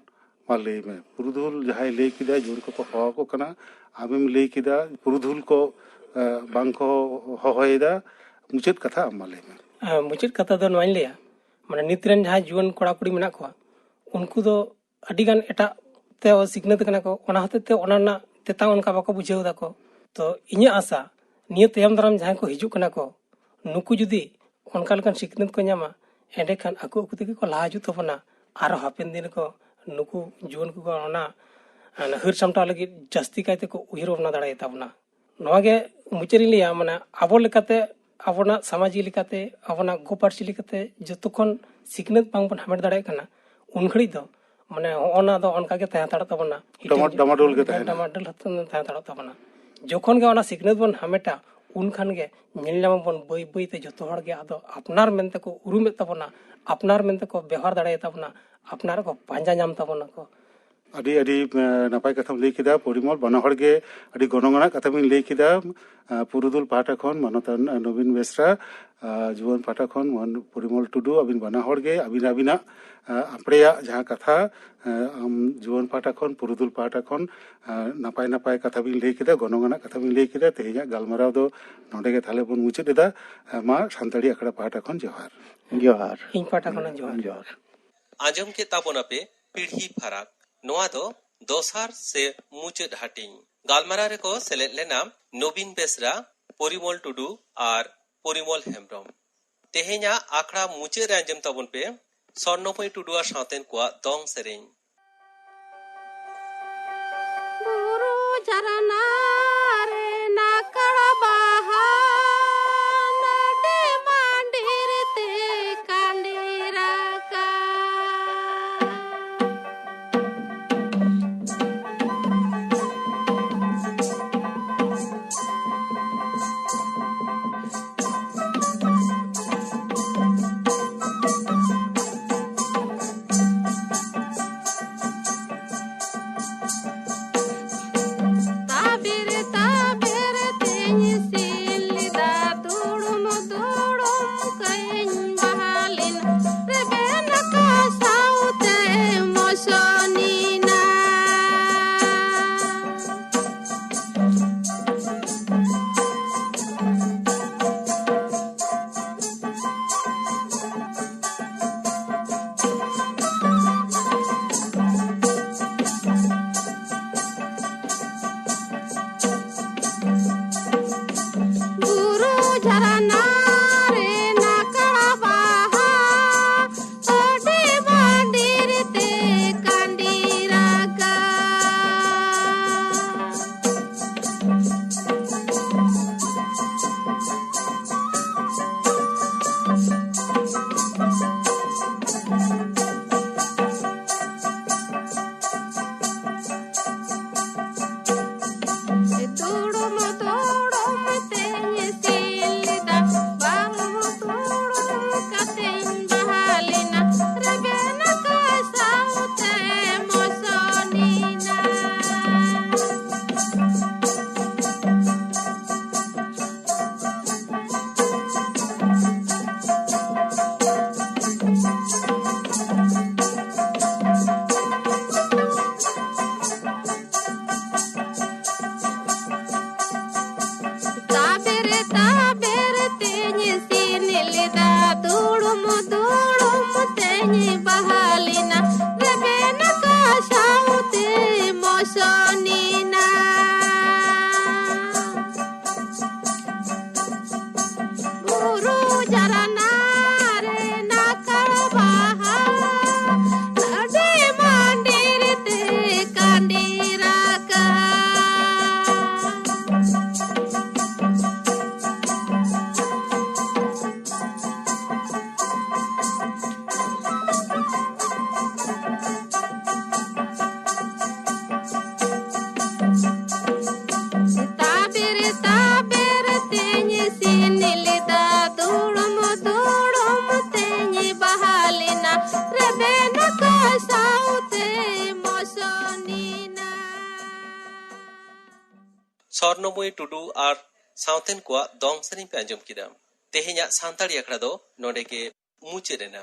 ᱢᱟ ᱞᱟᱹᱭ ᱢᱮ, ᱯᱩᱨᱩᱫᱷᱩᱞ ᱡᱟᱦᱟᱸᱭ ᱞᱟᱹᱭ ᱠᱮᱫᱟ, ᱡᱩᱣᱟᱹᱱ ᱠᱚᱠᱚ ᱦᱚᱦᱚ ᱟᱠᱚ ᱠᱟᱱᱟ, ᱟᱢᱮᱢ ᱞᱟᱹᱭ ᱠᱮᱫᱟ ᱯᱩᱨᱩᱫᱷᱩᱞ ᱠᱚ, ᱮ, ᱵᱟᱝ ᱠᱚ ᱦᱚᱦᱚᱭᱮᱫᱟ᱾ ᱢᱩᱪᱟᱹᱫ ᱠᱟᱛᱷᱟ ᱟᱢ ᱢᱟ ᱞᱟᱹᱭ ᱢᱮ᱾ ᱦᱮᱸ, ᱢᱩᱪᱟᱹᱫ ᱠᱟᱛᱷᱟ ᱫᱚ ᱱᱚᱣᱟᱧ ᱞᱟᱹᱭᱟ, ᱢᱟᱱᱮ, ᱱᱤᱛ ᱨᱮᱱ ᱡᱟᱦᱟᱸᱭ ᱡᱩᱣᱟᱹᱱ ᱠᱚᱲᱟ ᱠᱩᱲᱤ ᱢᱮᱱᱟᱜ ᱠᱚᱣᱟ, ᱩᱱᱠᱩ ᱫᱚ ᱟᱹᱰᱤ ᱜᱟᱱ ᱮᱴᱟᱜ ᱛᱮ ᱥᱤᱠᱷᱱᱟᱹᱛ ᱠᱟᱱᱟ ᱠᱚ, ᱚᱱᱟ ᱦᱚᱛᱮᱡ ᱛᱮ ᱚᱱᱟ ᱨᱮᱱᱟᱜ ᱛᱮᱛᱟᱝ ᱚᱱᱠᱟ ᱵᱟᱠᱚ ᱵᱩᱡᱷᱟᱹᱣ ᱫᱟᱠᱚ᱾ ᱛᱚ, ᱤᱧᱟᱹᱜ ᱟᱥᱟ, ᱱᱤᱭᱟᱹ ᱛᱟᱭᱚᱢ ᱫᱟᱨᱟᱢ ᱡᱟᱦᱟᱸᱭ ᱠᱚ ᱦᱤᱡᱩᱜ ᱠᱟᱱᱟ ᱠᱚ, ᱱᱩᱠᱩ ᱡᱩᱫᱤ ᱚᱱᱠᱟ ᱞᱮᱠᱟᱱ ᱥᱤᱠᱷᱱᱟᱹᱛ ᱠᱚ ᱧᱟᱢᱟ, ᱮᱸᱰᱮᱠᱷᱟᱱ ᱟᱠᱚ ᱟᱠᱚ ᱛᱮᱜᱮ ᱠᱚ ᱞᱟᱦᱟ ᱦᱤᱡᱩᱜ ᱛᱟᱵᱚᱱᱟ᱾ ᱟᱨᱚ ᱦᱟᱯᱮᱱ ᱫᱤᱱ ᱨᱮᱠᱚ ᱱᱩᱠᱩ ᱡᱩᱣᱟᱹᱱ ᱠᱚ ᱚᱱᱟ, ᱚᱱᱟ ᱦᱟᱹᱨ ᱥᱟᱢᱴᱟᱣ ᱞᱟᱹᱜᱤᱫ ᱡᱟᱹᱥᱛᱤ ᱠᱟᱭᱛᱮ ᱠᱚ ᱩᱭᱦᱟᱹᱨ ᱵᱷᱟᱵᱽᱱᱟ ᱫᱟᱲᱮᱭᱟᱛᱟ ᱵᱚᱱᱟ᱾ ᱱᱚᱣᱟ ᱜᱮ ᱢᱩᱪᱟᱹᱫ ᱨᱤᱧ ᱞᱟᱹᱭᱟ, ᱢᱟᱱᱮ, ᱟᱵᱚ ᱞᱮᱠᱟᱛᱮ, ᱟᱵᱚᱱᱟᱜ ᱥᱟᱢᱟᱡᱤᱠ ᱞᱮᱠᱟᱛᱮ, ᱟᱵᱚᱱᱟᱜ ᱜᱚ ᱯᱟᱹᱨᱥᱤ ᱞᱮᱠᱟᱛᱮ ᱡᱚᱛᱚ ᱠᱷᱚᱱ ᱥᱤᱠᱷᱱᱟᱹᱛ ᱵᱟᱝᱵᱚᱱ ᱦᱟᱢᱮᱴ ᱫᱟᱲᱮᱭᱟᱜ ᱠᱟᱱᱟ, ᱩᱱ ᱜᱷᱟᱹᱲᱤᱡ ᱫᱚ, ᱢᱟᱱᱮ, ᱦᱚᱸᱜᱼᱚ ᱱᱟ ᱫᱚ ᱚᱱᱠᱟ ᱜᱮ ᱛᱟᱦᱮᱸ ᱦᱟᱛᱟᱲᱚᱜ ᱛᱟᱵᱚᱱᱟ᱾ ᱰᱟᱢᱟ-, ᱰᱟᱢᱟᱰᱳᱞ ᱜᱮ ᱛᱟᱦᱮᱱᱟ᱾ ᱰᱟᱢᱟᱰᱳᱞ ᱦᱟᱛ-, ᱛᱟᱦᱮᱸ ᱦᱟᱛᱟᱲᱚᱜ ᱛᱟᱵᱚᱱᱟ᱾ ᱡᱚᱠᱷᱚᱱ ᱜᱮ ᱚᱱᱟ ᱥᱤᱠᱷᱱᱟᱹᱛ ᱵᱚᱱ ᱦᱟᱢᱮᱴᱟ, ᱩᱱ ᱠᱷᱟᱱ ᱜᱮ ᱧᱮᱞ ᱧᱟᱢᱟᱵᱚᱱ ᱵᱟᱹᱭ ᱵᱟᱹᱭ ᱛᱮ ᱡᱚᱛᱚ ᱦᱚᱲ ᱜᱮ ᱟᱫᱚ ᱟᱯᱱᱟᱨ ᱢᱮᱱᱛᱮ ᱠᱚ ᱩᱨᱩᱢᱮᱫ ᱛᱟᱵᱚᱱᱟ, ᱟᱯᱱᱟᱨ ᱢᱮᱱᱛᱮ ᱠᱚ ᱵᱮᱣᱦᱟᱨ ᱫᱟᱲᱮᱭᱟᱛᱟ ᱵᱚᱱᱟ, ᱟᱯᱱᱟᱨ ᱠᱚ ᱯᱟᱸᱡᱟ ᱧᱟᱢ ᱛᱟᱵᱚᱱᱟ ᱠᱚ᱾ ᱟᱹᱰᱤ, ᱟᱹᱰᱤ, ᱮ, ᱱᱟᱯᱟᱭ ᱠᱟᱛᱷᱟᱢ ᱞᱟᱹᱭ ᱠᱮᱫᱟ ᱯᱚᱨᱤᱢᱚᱞ, ᱵᱟᱱᱟ ᱦᱚᱲ ᱜᱮ ᱟᱹᱰᱤ ᱜᱚᱱᱚᱝ ᱟᱱᱟᱜ ᱠᱟᱛᱷᱟ ᱵᱤᱱ ᱞᱟᱹᱭ ᱠᱮᱫᱟ᱾ ᱮ, ᱯᱩᱨᱩᱫᱷᱩᱞ ᱯᱟᱦᱴᱟ ᱠᱷᱚᱱ ᱢᱟᱱᱚᱛᱟᱱ, ᱮ, ᱱᱚᱵᱤᱱ ᱵᱮᱥᱨᱟ, ᱮ, ᱡᱩᱣᱟᱹᱱ ᱯᱟᱦᱴᱟ ᱠᱷᱚᱱ ᱢᱚᱱ-, ᱯᱚᱨᱤᱢᱚᱞ ᱴᱩᱰᱩ, ᱟᱹᱵᱤᱱ ᱵᱟᱱᱟ ᱦᱚᱲ ᱜᱮ ᱟᱹᱵᱤᱱ, ᱟᱹᱵᱤᱱᱟᱜ, ᱮ, ᱟᱯᱲᱮᱭᱟᱜ ᱡᱟᱦᱟᱸ ᱠᱟᱛᱷᱟ, ᱮ, ᱟᱢ ᱡᱩᱣᱟᱹᱱ ᱯᱟᱦᱴᱟ ᱠᱷᱚᱱ, ᱯᱩᱨᱩᱫᱷᱩᱞ ᱯᱟᱦᱴᱟ ᱠᱷᱚᱱ, ᱮ, ᱱᱟᱯᱟᱭ ᱱᱟᱯᱟᱭ ᱠᱟᱛᱷᱟ ᱵᱤᱱ ᱞᱟᱹᱭ ᱠᱮᱫᱟ, ᱜᱚᱱᱚᱝ ᱟᱱᱟᱜ ᱠᱟᱛᱷᱟ ᱵᱤᱱ ᱞᱟᱹᱭ ᱠᱮᱫᱟ᱾ ᱛᱮᱦᱮᱧᱟᱜ ᱜᱟᱞᱢᱟᱨᱟᱣ ᱫᱚ ᱱᱚᱰᱮ ᱜᱮ ᱛᱟᱦᱞᱮ ᱵᱚᱱ ᱢᱩᱪᱟᱹᱫ ᱮᱫᱟ᱾ ᱮ, ᱢᱟ ᱥᱟᱱᱛᱟᱲᱤ ᱟᱠᱷᱲᱟ ᱯᱟᱦᱴᱟ ᱠᱷᱚᱱ ᱡᱚᱦᱟᱨ᱾ ᱡᱚᱦᱟᱨ᱾ ᱤᱧ ᱯᱟᱦᱴᱟ ᱠᱷᱚᱱᱟᱜ ᱡᱚᱦᱟᱨ᱾ ᱡᱚᱦᱟᱨ᱾ ᱟᱸᱡᱚᱢ ᱠᱮᱫ ᱛᱟᱵᱚᱱᱟᱯᱮ ᱯᱤᱲᱦᱤ ᱯᱷᱟᱨᱟᱠ᱾ ᱱᱚᱣᱟ ᱫᱚ ᱫᱚᱥᱟᱨ ᱥᱮ ᱢᱩᱪᱟᱹᱫ ᱦᱟᱹᱴᱤᱧ᱾ ᱜᱟᱞᱢᱟᱨᱟᱣ ᱨᱮᱠᱚ ᱥᱮᱞᱮᱫ ᱞᱮᱱᱟ ᱱᱚᱵᱤᱱ ᱵᱮᱥᱨᱟ, ᱯᱚᱨᱤᱢᱚᱞ ᱴᱩᱰᱩ ᱟᱨ ᱯᱚᱨᱤᱢᱚᱞ ᱦᱮᱢᱵᱽᱨᱚᱢ᱾ ᱛᱮᱦᱮᱧᱟᱜ ᱟᱠᱷᱲᱟ ᱢᱩᱪᱟᱹᱫ ᱨᱮ ᱟᱸᱡᱚᱢ ᱛᱟᱵᱚᱱ ᱯᱮ ᱥᱚᱨᱱᱚᱯᱟᱹᱭ ᱴᱩᱰᱩ ᱟᱨ ᱥᱟᱶᱛᱮᱱ ᱠᱚᱣᱟᱜ ᱫᱚᱝ ᱥᱮᱨᱮᱧ᱾ ᱵᱩᱨᱩ ᱡᱷᱟᱨᱱᱟ ᱨᱮ ᱱᱟᱠᱟᱲ ᱵᱟᱦᱟ, ᱱᱟᱰᱮ ᱢᱟᱺᱰᱤᱨ ᱛᱮ ᱠᱟᱸᱰᱤ ᱨᱟᱠᱟᱵ᱾ ᱛᱟᱵᱮᱨ ᱥᱚᱨᱱᱚᱢᱚᱭᱤ ᱴᱩᱰᱩ ᱟᱨ ᱥᱟᱶᱛᱮᱱ ᱠᱚᱣᱟᱜ ᱫᱚᱝ ᱥᱮᱨᱮᱧ ᱯᱮ ᱟᱸᱡᱚᱢ ᱠᱮᱫᱟ᱾ ᱛᱮᱦᱮᱧᱟᱜ ᱥᱟᱱᱛᱟᱲᱤ ᱟᱠᱷᱲᱟ ᱫᱚ ᱱᱚᱰᱮ ᱜᱮ ᱢᱩᱪᱟᱹᱫ ᱮᱱᱟ᱾